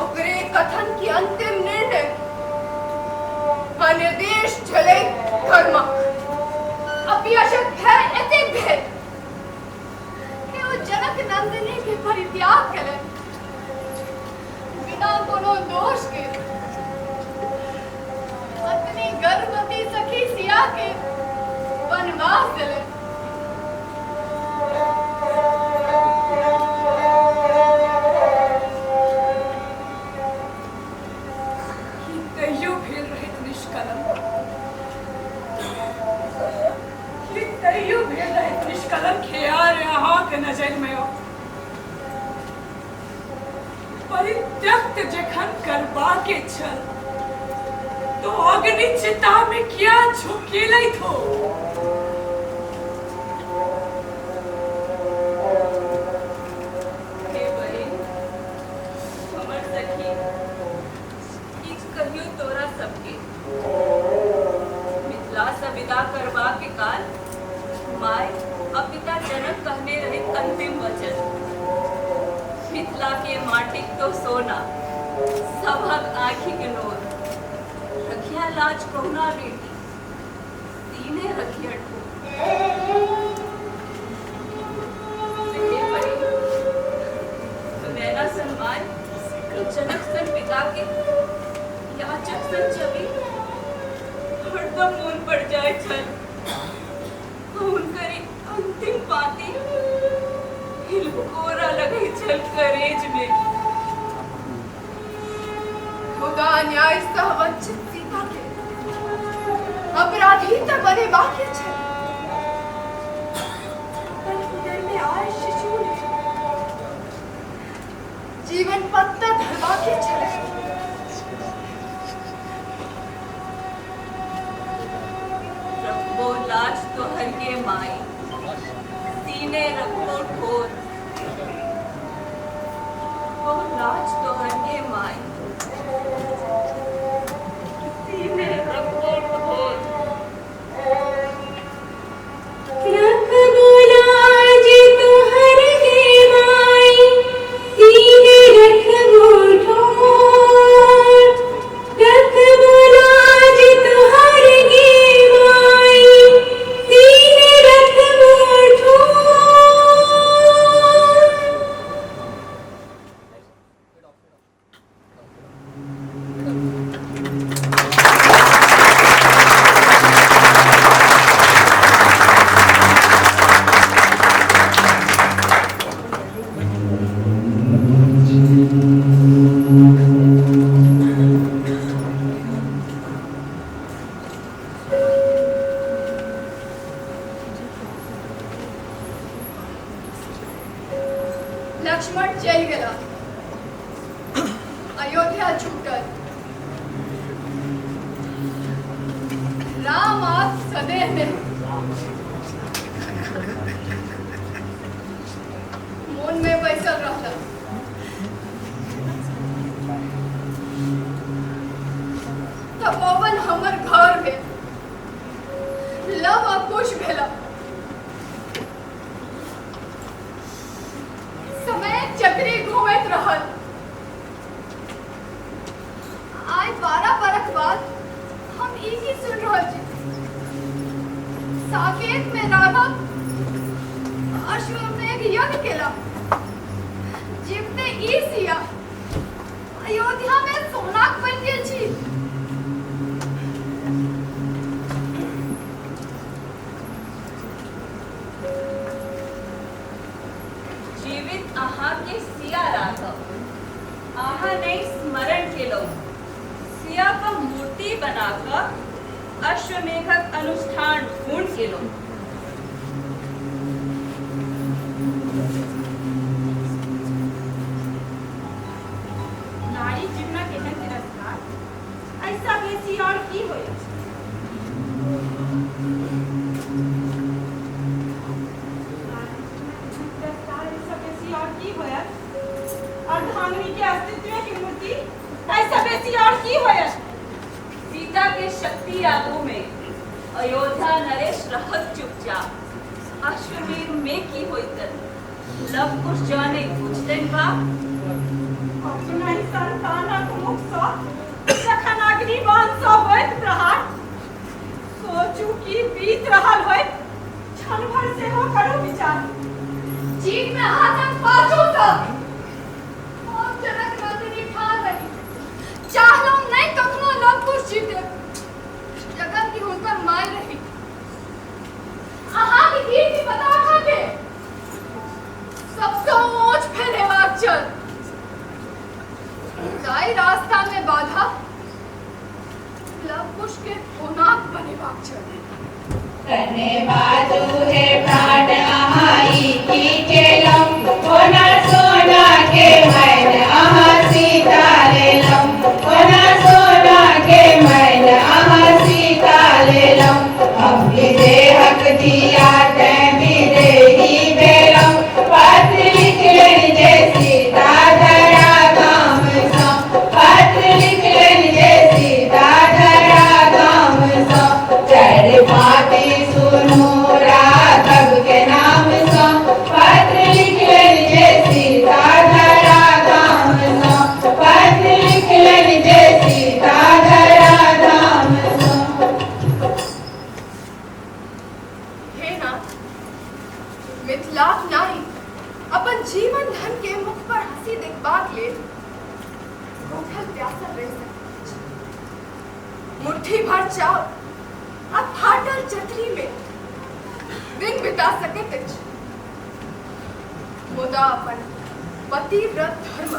ओकरे कथन की अंतिम निर्णय आ निर्देश छलै धर्मक। अपियशक भय एतेक भेल कि ओ जनक नंदिनी के परित्याग केलनि बिना कोनो दोष के। पत्नी गर्भवती सखी सिया के वनवास देलनि। की तैयो भेल रहैत निष्कलंक, की तैयो भेल रहैत निष्कलंक हेयार अहाँक नजरिमे ओ परित्यक्त जखन करबाके छल तो अग्नि चिता में किया झुकेलैत हो। हे बहिन, हमर सखी, ई कहियो तोरा सबके मिथिला से विदा करबा के काल माय आ पिता जनक कहने रहे अंतिम वचन, मिथिला के माटिक तो सोना, सभक आँखिक नोर, रखिया लाज कहुना बेटी, सीने रखिया ठोर। हे बहिन, हिलकोरा लगै छल करेज में। मुदा अन्याय सँ वंचित सीता के अपराधी तऽ बनेबाक छै। अपन उदर में आयल शिशु ने जीवन पत्ता धरबाक छलै। रखबो लाज तोहर के माई, सीने रखबो ठोर। रखबो लाज तोहर के माई, सीने रखबो ठोर। रखबो लाज तोहर गे माई, सीने रखबो ठोर। रखबो लाज तोहर गे माई, सीने रखबो ठोर। लक्ष्मण चलि गेला, अयोध्या छूटल। राम आब सदैव नहि। मोन में बैसल रहल। तपोवन हमर घर भेल, लव आ कुश भेला। समय चक्री घूमैत रहल। आइ 12 बरख बाद हम ई की सुन रहल छी? साकेत में राघव अश्वमेघ यज्ञ केला, जीवते ई सिया अयोध्या में सोनाक बनि गेल छी। जीवित अहाँ के सिया राघव, अहाँ नहि स्मरण केलहुँ। सिया का मूर्ति बनाकऽ अश्वमेघक अनुष्ठान पूर्ण केलहुँ। नारी जीवनक एहन तिरस्कार ऐसा बेसी और की होयत? नारी जीवनक एहन तिरस्कार ऐसा बेसी और की होयत? अर्धांगिनी के अस्तित्व की मूर्ति ऐसा बेसी और की होयत? सीता के शक्ति आगू में अयोध्या नरेश रहत चुपचाप। अश्वमेघ में की होइतन, लव कुश जाने पूछतन बा। अपना ही संतानक मुख सँ जखन अग्निबाण सँ होइत प्रहार, सोचू की बीत रहल होइत, क्षण भर सेहो करू विचार। जीत में हाथक पाछू सँ हम जनक नंदिनी ठाढ़ रही। चाहलहुँ नहि कखनो लव कुश जीते, जखन कि हुनकर माय रही। अहाँके कीर्ति पताका के सबसँ ऊँच फैलेबाक छल। जाहि रास्ता में बाधा लव कुश के कोनाक बनेबाक छल। कने बाजू हे प्राण अहाँ ई की केलहुँ, कोना सोना के मैल अहाँ सीता लेलहुँ, कोना सोना के मैल अहाँ सीता लेलहुँ। हम विदेहक दिया तैं विदेही भेलहुँ, पत्र लिखलनि जे सीता धरा धाम सँ, पत्र लिखलनि जे सीता धरा धाम सँ। चारि पाँती सुनू राघव के नाम सँ, पत्र लिखलनि जे सीता धरा धाम सँ, पत्र लिखलनि जे सीता धरा धाम सँ। हे नाथ, मिथिलाक नारी अपन जीवन धन के मुख पर हंसी देखबाक लेल भूखल प्यासल रहि सकैत अछि। मुट्ठी भर चाउर आ फाटल चटनी में दिन बिता सकैत अछि। मुदा अपन पतिव्रत धर्म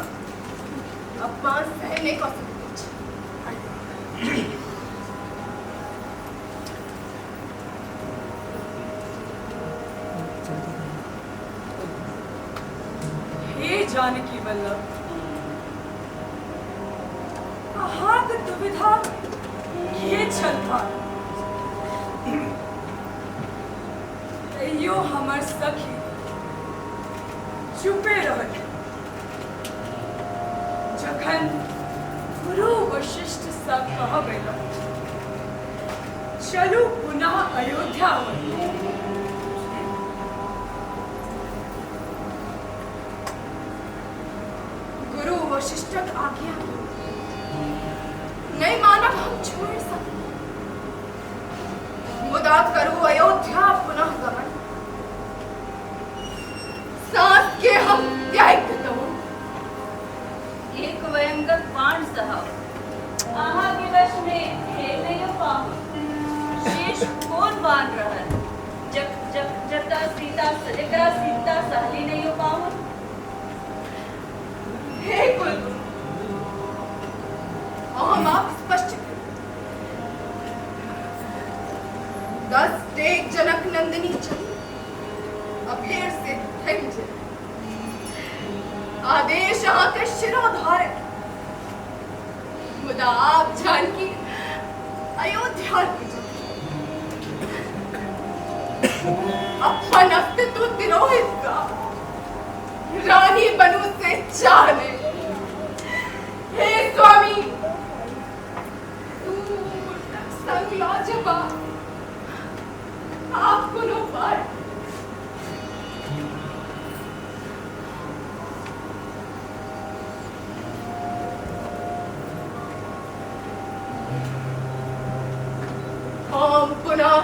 अपमान सहन नहि कऽ सकैत अछि। हे जानकी वल्लभ, अहाँक दुविधा के छल भार? तैयो हमर सखी चुपे रहल जखन गुरु वशिष्ठ सँ कहब अयलहुँ, चलू पुनः अयोध्या वन। गुरु वशिष्ठक आज्ञा नहि मानब हम छोड़ि सकब, मुदा करू अयोध्या पुनः गमन। सास के हम त्याग देलहुँ। एक वयंगक बाण सहब अहाँ के वश में भेल नहि पाहु। शेष कोन बाण रहल जक जक जतऽ सीता जकरा सीता सहली नहि पाहु? हे कुलगुरु, हम आप स्पष्ट करू। 10 डेग जनक नंदिनी चली आ फेर से थमि जाय। आदेश अहाँके शिरोधार्य, मुदा आप जानकी अयोध्या के अपन अस्तित्व तिरोहित का रानी बनू से चाहने। हे स्वामी, दूर तक संग लाजवा आप कोनो पार। हम पुनः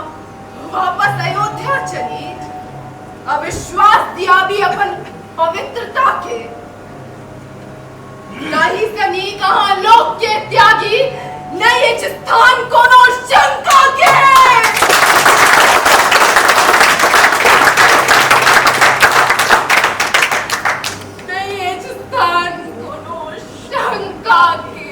वापस अयोध्या चली, अविश्वास दियाबी अपन पवित्रता के। ताही से नीक अहाँ लोक के त्यागी, नहि अछि स्थान कोनो शंका के। नहि अछि स्थान कोनो शंका के।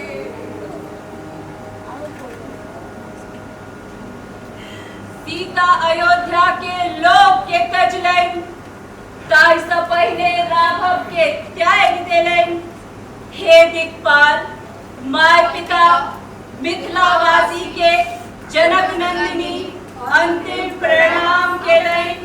सीता अयोध्या के लोक के तजलनि, ताहिसँ पहिने राघव के त्यागि देलनि। हे दिक्पाल, माय पिता मिथिलावासी के जनक नंदिनी अंतिम प्रणाम केलनि।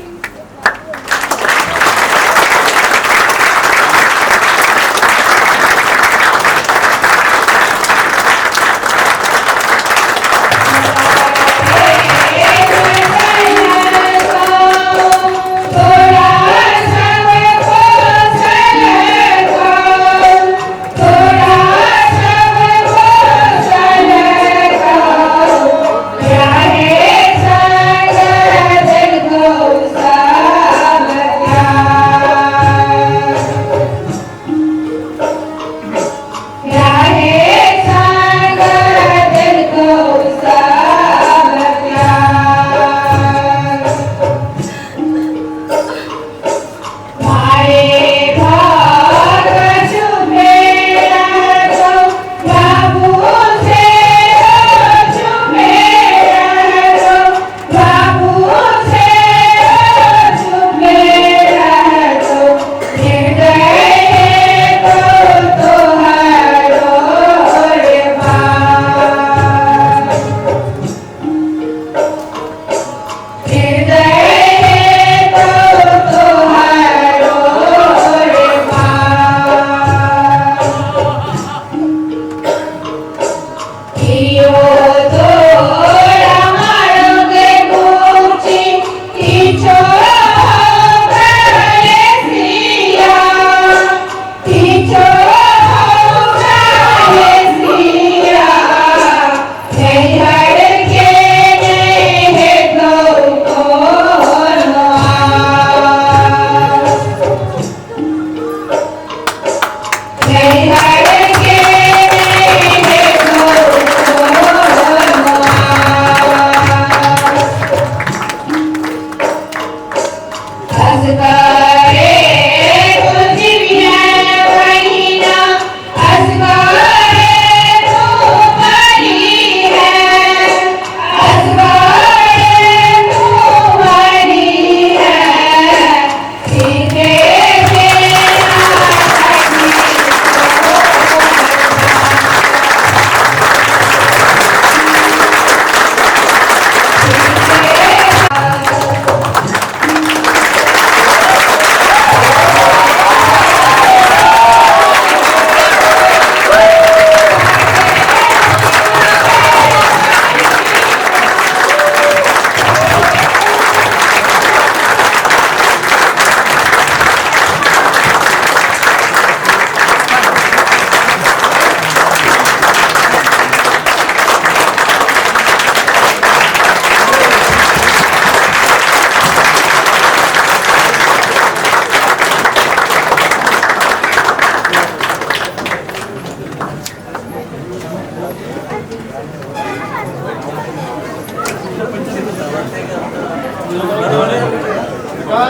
असकरे।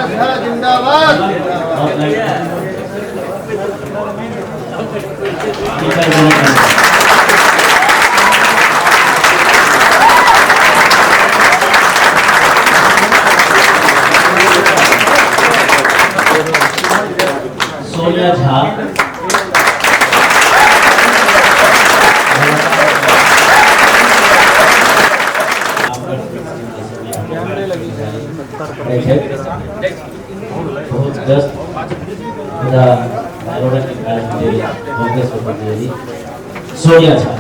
प्रकाश झा जिंदाबाद। सोनिया झा, बहुत व्यस्त मुदा के काज कांग्रेस प्रतिनिधि सोनिया झा।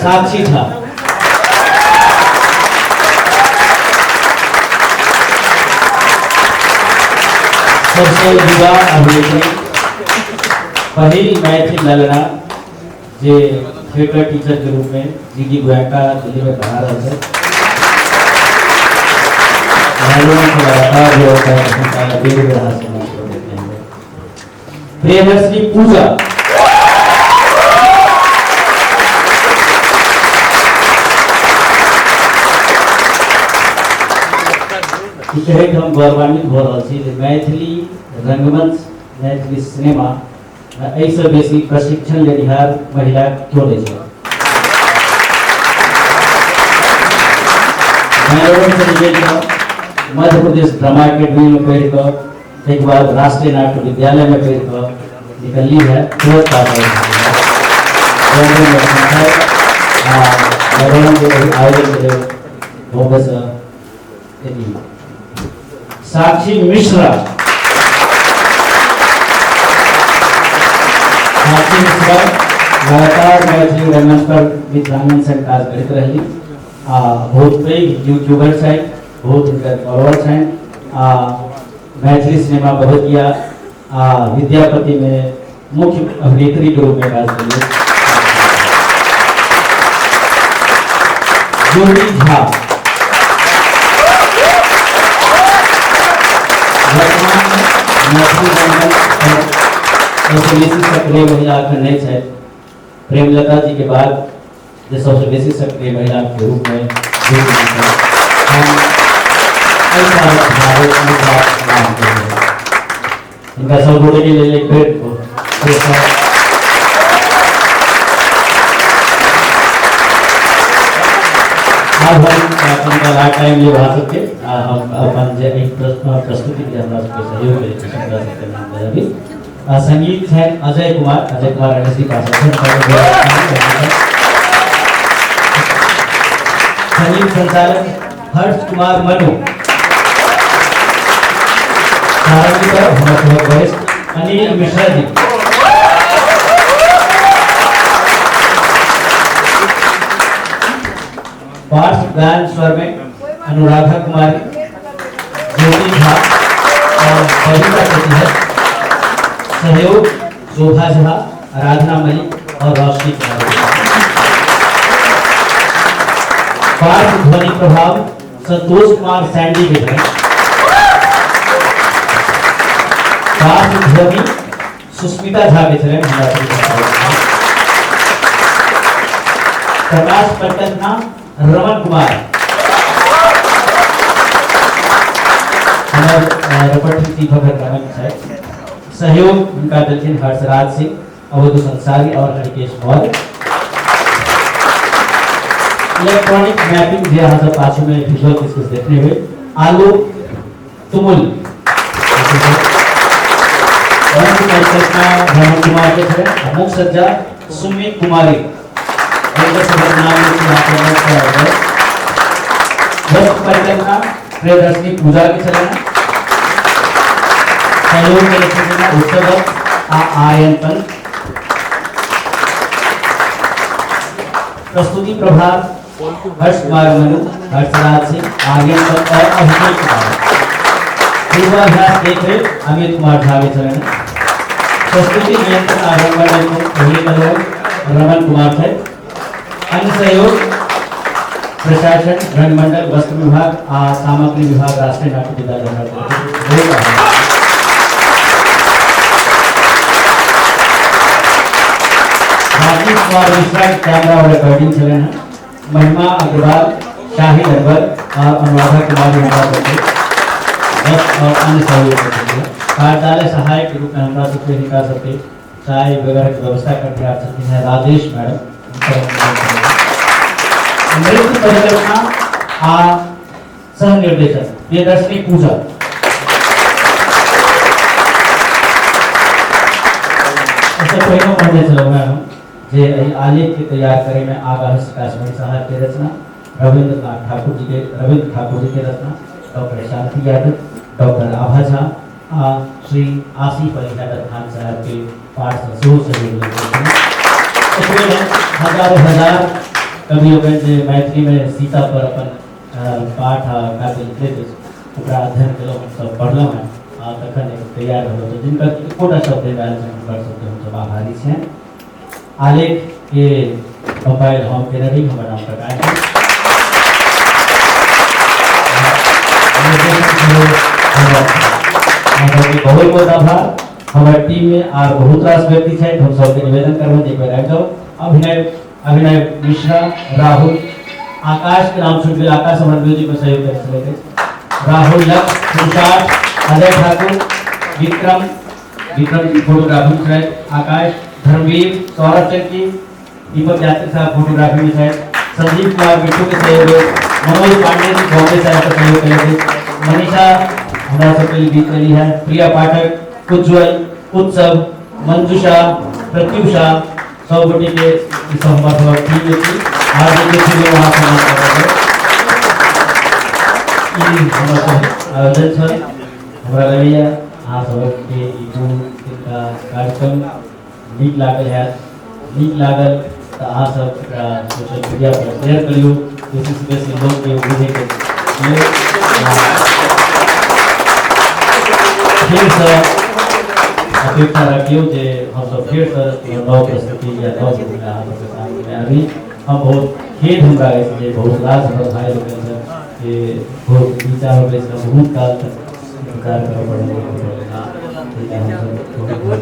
साक्षी झा, सबसे युवा अभिनेत्री, पहिल मैथिल ललना जे थिएटर टीचर के रूप में जी जी गोयनका दिल्ली में पढ़ा रहे थे। लगातार जो होता है प्रियदर्शनी पूजा, कहैत हम गौरवान्वित भऽ रहल छी जे मैथिली रंगमंच, मैथिली सिनेमा एहिसँ बेसी प्रशिक्षण लेनिहार महिला क्यों नहीं छै। मैलोरंग से निकलि कऽ मध्य प्रदेश ड्रामा एकेडमी में पढ़ि कऽ ताहिके बाद राष्ट्रीय नाट्य विद्यालय में पढ़ि कऽ निकलली है, तुरंत पास आयोजन बॉम्बे से साक्षी मिश्रा, साक्षी मिश्रा लगातार मैथिली रंगमंच पर मिथिलांगन संग काज करैत रहली आ बहुत पैघ यूट्यूबर छथि, बहुत हुनकर फॉलोअर छनि आ मैथिली सिनेमा बहुत या आ विद्यापति में मुख्य अभिनेत्री के रूप में काज करिए। ज्योति झा, वर्तमान मैथिली रंगमंच पर सबसे बेसी सक्रिय महिला अखन नहीं छथि। प्रेमलता जी के बाद जे सबसे बेसी सक्रिय महिला के रूप में इनका सब गोटे के लेल एक बेर आब हम कनिका टाइम लेब अहाँ सबके, हम अपन जे एहि प्रस्तुति के हमरा सबके सहयोग करै छी हुनका सबके नाम अभी। संगीत है अजय कुमार, अजय कुमार गणेश जी पास। संगीत संचालक हर्ष कुमार मनु, सारंगी पर हमारे सभक वरिष्ठ अनिल मिश्रा जी, पार्श्व गायन स्वर में अनुराधा कुमारी, ज्योति झा और बबीता प्रतिहत, सहयोग शोभा झा, आराधना मलिक और रोशनी कुमारी। पार्श्व ध्वनि प्रभाव संतोष कुमार सैंडी के ध्वनि, पार्श्व ध्वनि सुस्मिता झा के चरण, प्रकाश पटना रमन कुमार, हमर रपट रमन छै, सहयोग उनका देलखिन हर्षराज सिंह, अवधु संसारी और हरिकेश मौर्य। इलेक्ट्रॉनिक मैपिंग जे अहाँ सब पाछू में विजुअल किछु किछु देखने हुए, आलोक तुमुल, रमन कुमार के छलै, मुख्य सज्जा सुमित कुमारी, वस्त्र परिकल्पना प्रियदर्शनी पूजा के छलनि, सहयोग के उत्सव आ आर्यन पंत, प्रस्तुति प्रभार हर्ष कुमार मनु, हर्षराज सिंह, आर्यन पंत और अभिषेक कुमार। पूर्वाभ्यास देख रहे अमित कुमार झा के छलनि, प्रस्तुति नियंत्रण रमन कुमार थे, अन्य सहयोग प्रशासन, रंगमंडल, वस्त्र विभाग आ सामग्री विभाग, राष्ट्रीय नाट्य विद्यालय। राजीव कुमार मिश्रा के कैमरा और रिकॉर्डिंग छलनि हैं, महिमा अग्रवाल, शाहिद अकबर आ अनुराधा कुमारी हमरा सबके बस और अन्य सहयोग करैत छथिन। कार्यशाला सहायक के रूप में हमरा सबके हिनका सबके चाय वगैरह के व्यवस्था करनिहार छथिन हैं राजेश मैडम, हुनकर हम निमंत्रण करैत छी। नृत्य परिकल्पना आ सह निर्देशक प्रियदर्शनी पूजा। एहिसँ पहिनो कहने छलहुँ हेँ हम जे एहि आलेख के तैयार करे में आगाह काशमणि साहब के रचना, रविन्द्रनाथ ठाकुर जी के, रविन्द्र ठाकुर जी के रचना, डॉक्टर शांति यादव, डॉक्टर आभा झा आ श्री आसिफ अली हैदर खान साहब के पाठ से सेहो सहयोग लेल गेल। एतबे नहि, हजारों हजार कवि लोकनि जे मैथिली में सीता पर अपन पाठ आ काव्य लिखले अछि, ओकरा अध्ययन केलहुँ, हमसभ पढ़लहुँ हेँ आ तखन एक तैयार भेलहुँ। तऽ जिनकर एकोटा शब्द आयल छनि हुनकर सबके हमसभ आभारी छियनि। आलेख के कंपाइल हम केने रही, हमर नाम प्रकाश अछि। निर्देशन सेहो हमर। अहाँ सबके बहुत बहुत आभार। हमर टीम में आर बहुत रास व्यक्ति छथि, हम सबके निवेदन करबनि जे एक बेर आबि जाउ। अभिनय अभिनय मिश्रा, राहुल, आकाश के नाम छूटि गेल, आकाश हमर म्यूजिक में सहयोग करै छलथि अछि। राहुल, लक्ष्य, तुषार, अजय ठाकुर, विक्रम, विक्रम जी फोटोग्राफी में छथि, आकाश, धर्मवीर, सौरभ चंकी, दीपक यात्री साहब फोटोग्राफी में छथि, संजीव कुमार बिट्टू के सहयोग अछि, मनोज पांडे जी बॉम्बे साहब के सहयोग केलथि अछि, मनीषा हमरा सबके लिए गीत कयली है, प्रिया पाठक, उज्ज्वल, उत्सव, मंजूषा, प्रत्यूषा, सब गोटे के ई सब हमर सबक टीम अछि। हार्दिक जे वहाँ सम्मान करब। ई हमर सब आयोजन छल। हमरा लगैया अहाँ सबके ई 2 दिनका कार्यक्रम नीक लागल हैत। नीक लागल तऽ अहाँ सब एकरा सोशल मीडिया पर शेयर करियौ, बेसीसँ बेसी लोकके बुझैके दियौ। फेरसँ अपेक्षा रखियौ जे हमसब फेरसँ कोनो नव प्रस्तुति या नव रूपमे अहाँ सबके सामनेमे आबी। हम बहुत खेद हमरा अछि जे बहुत रास हमर भाइ लोकनि छथि जे बहुत नीचामे बैसि कऽ बहुत काल तक इंतजार करऽ पड़ल, हमसब बहुत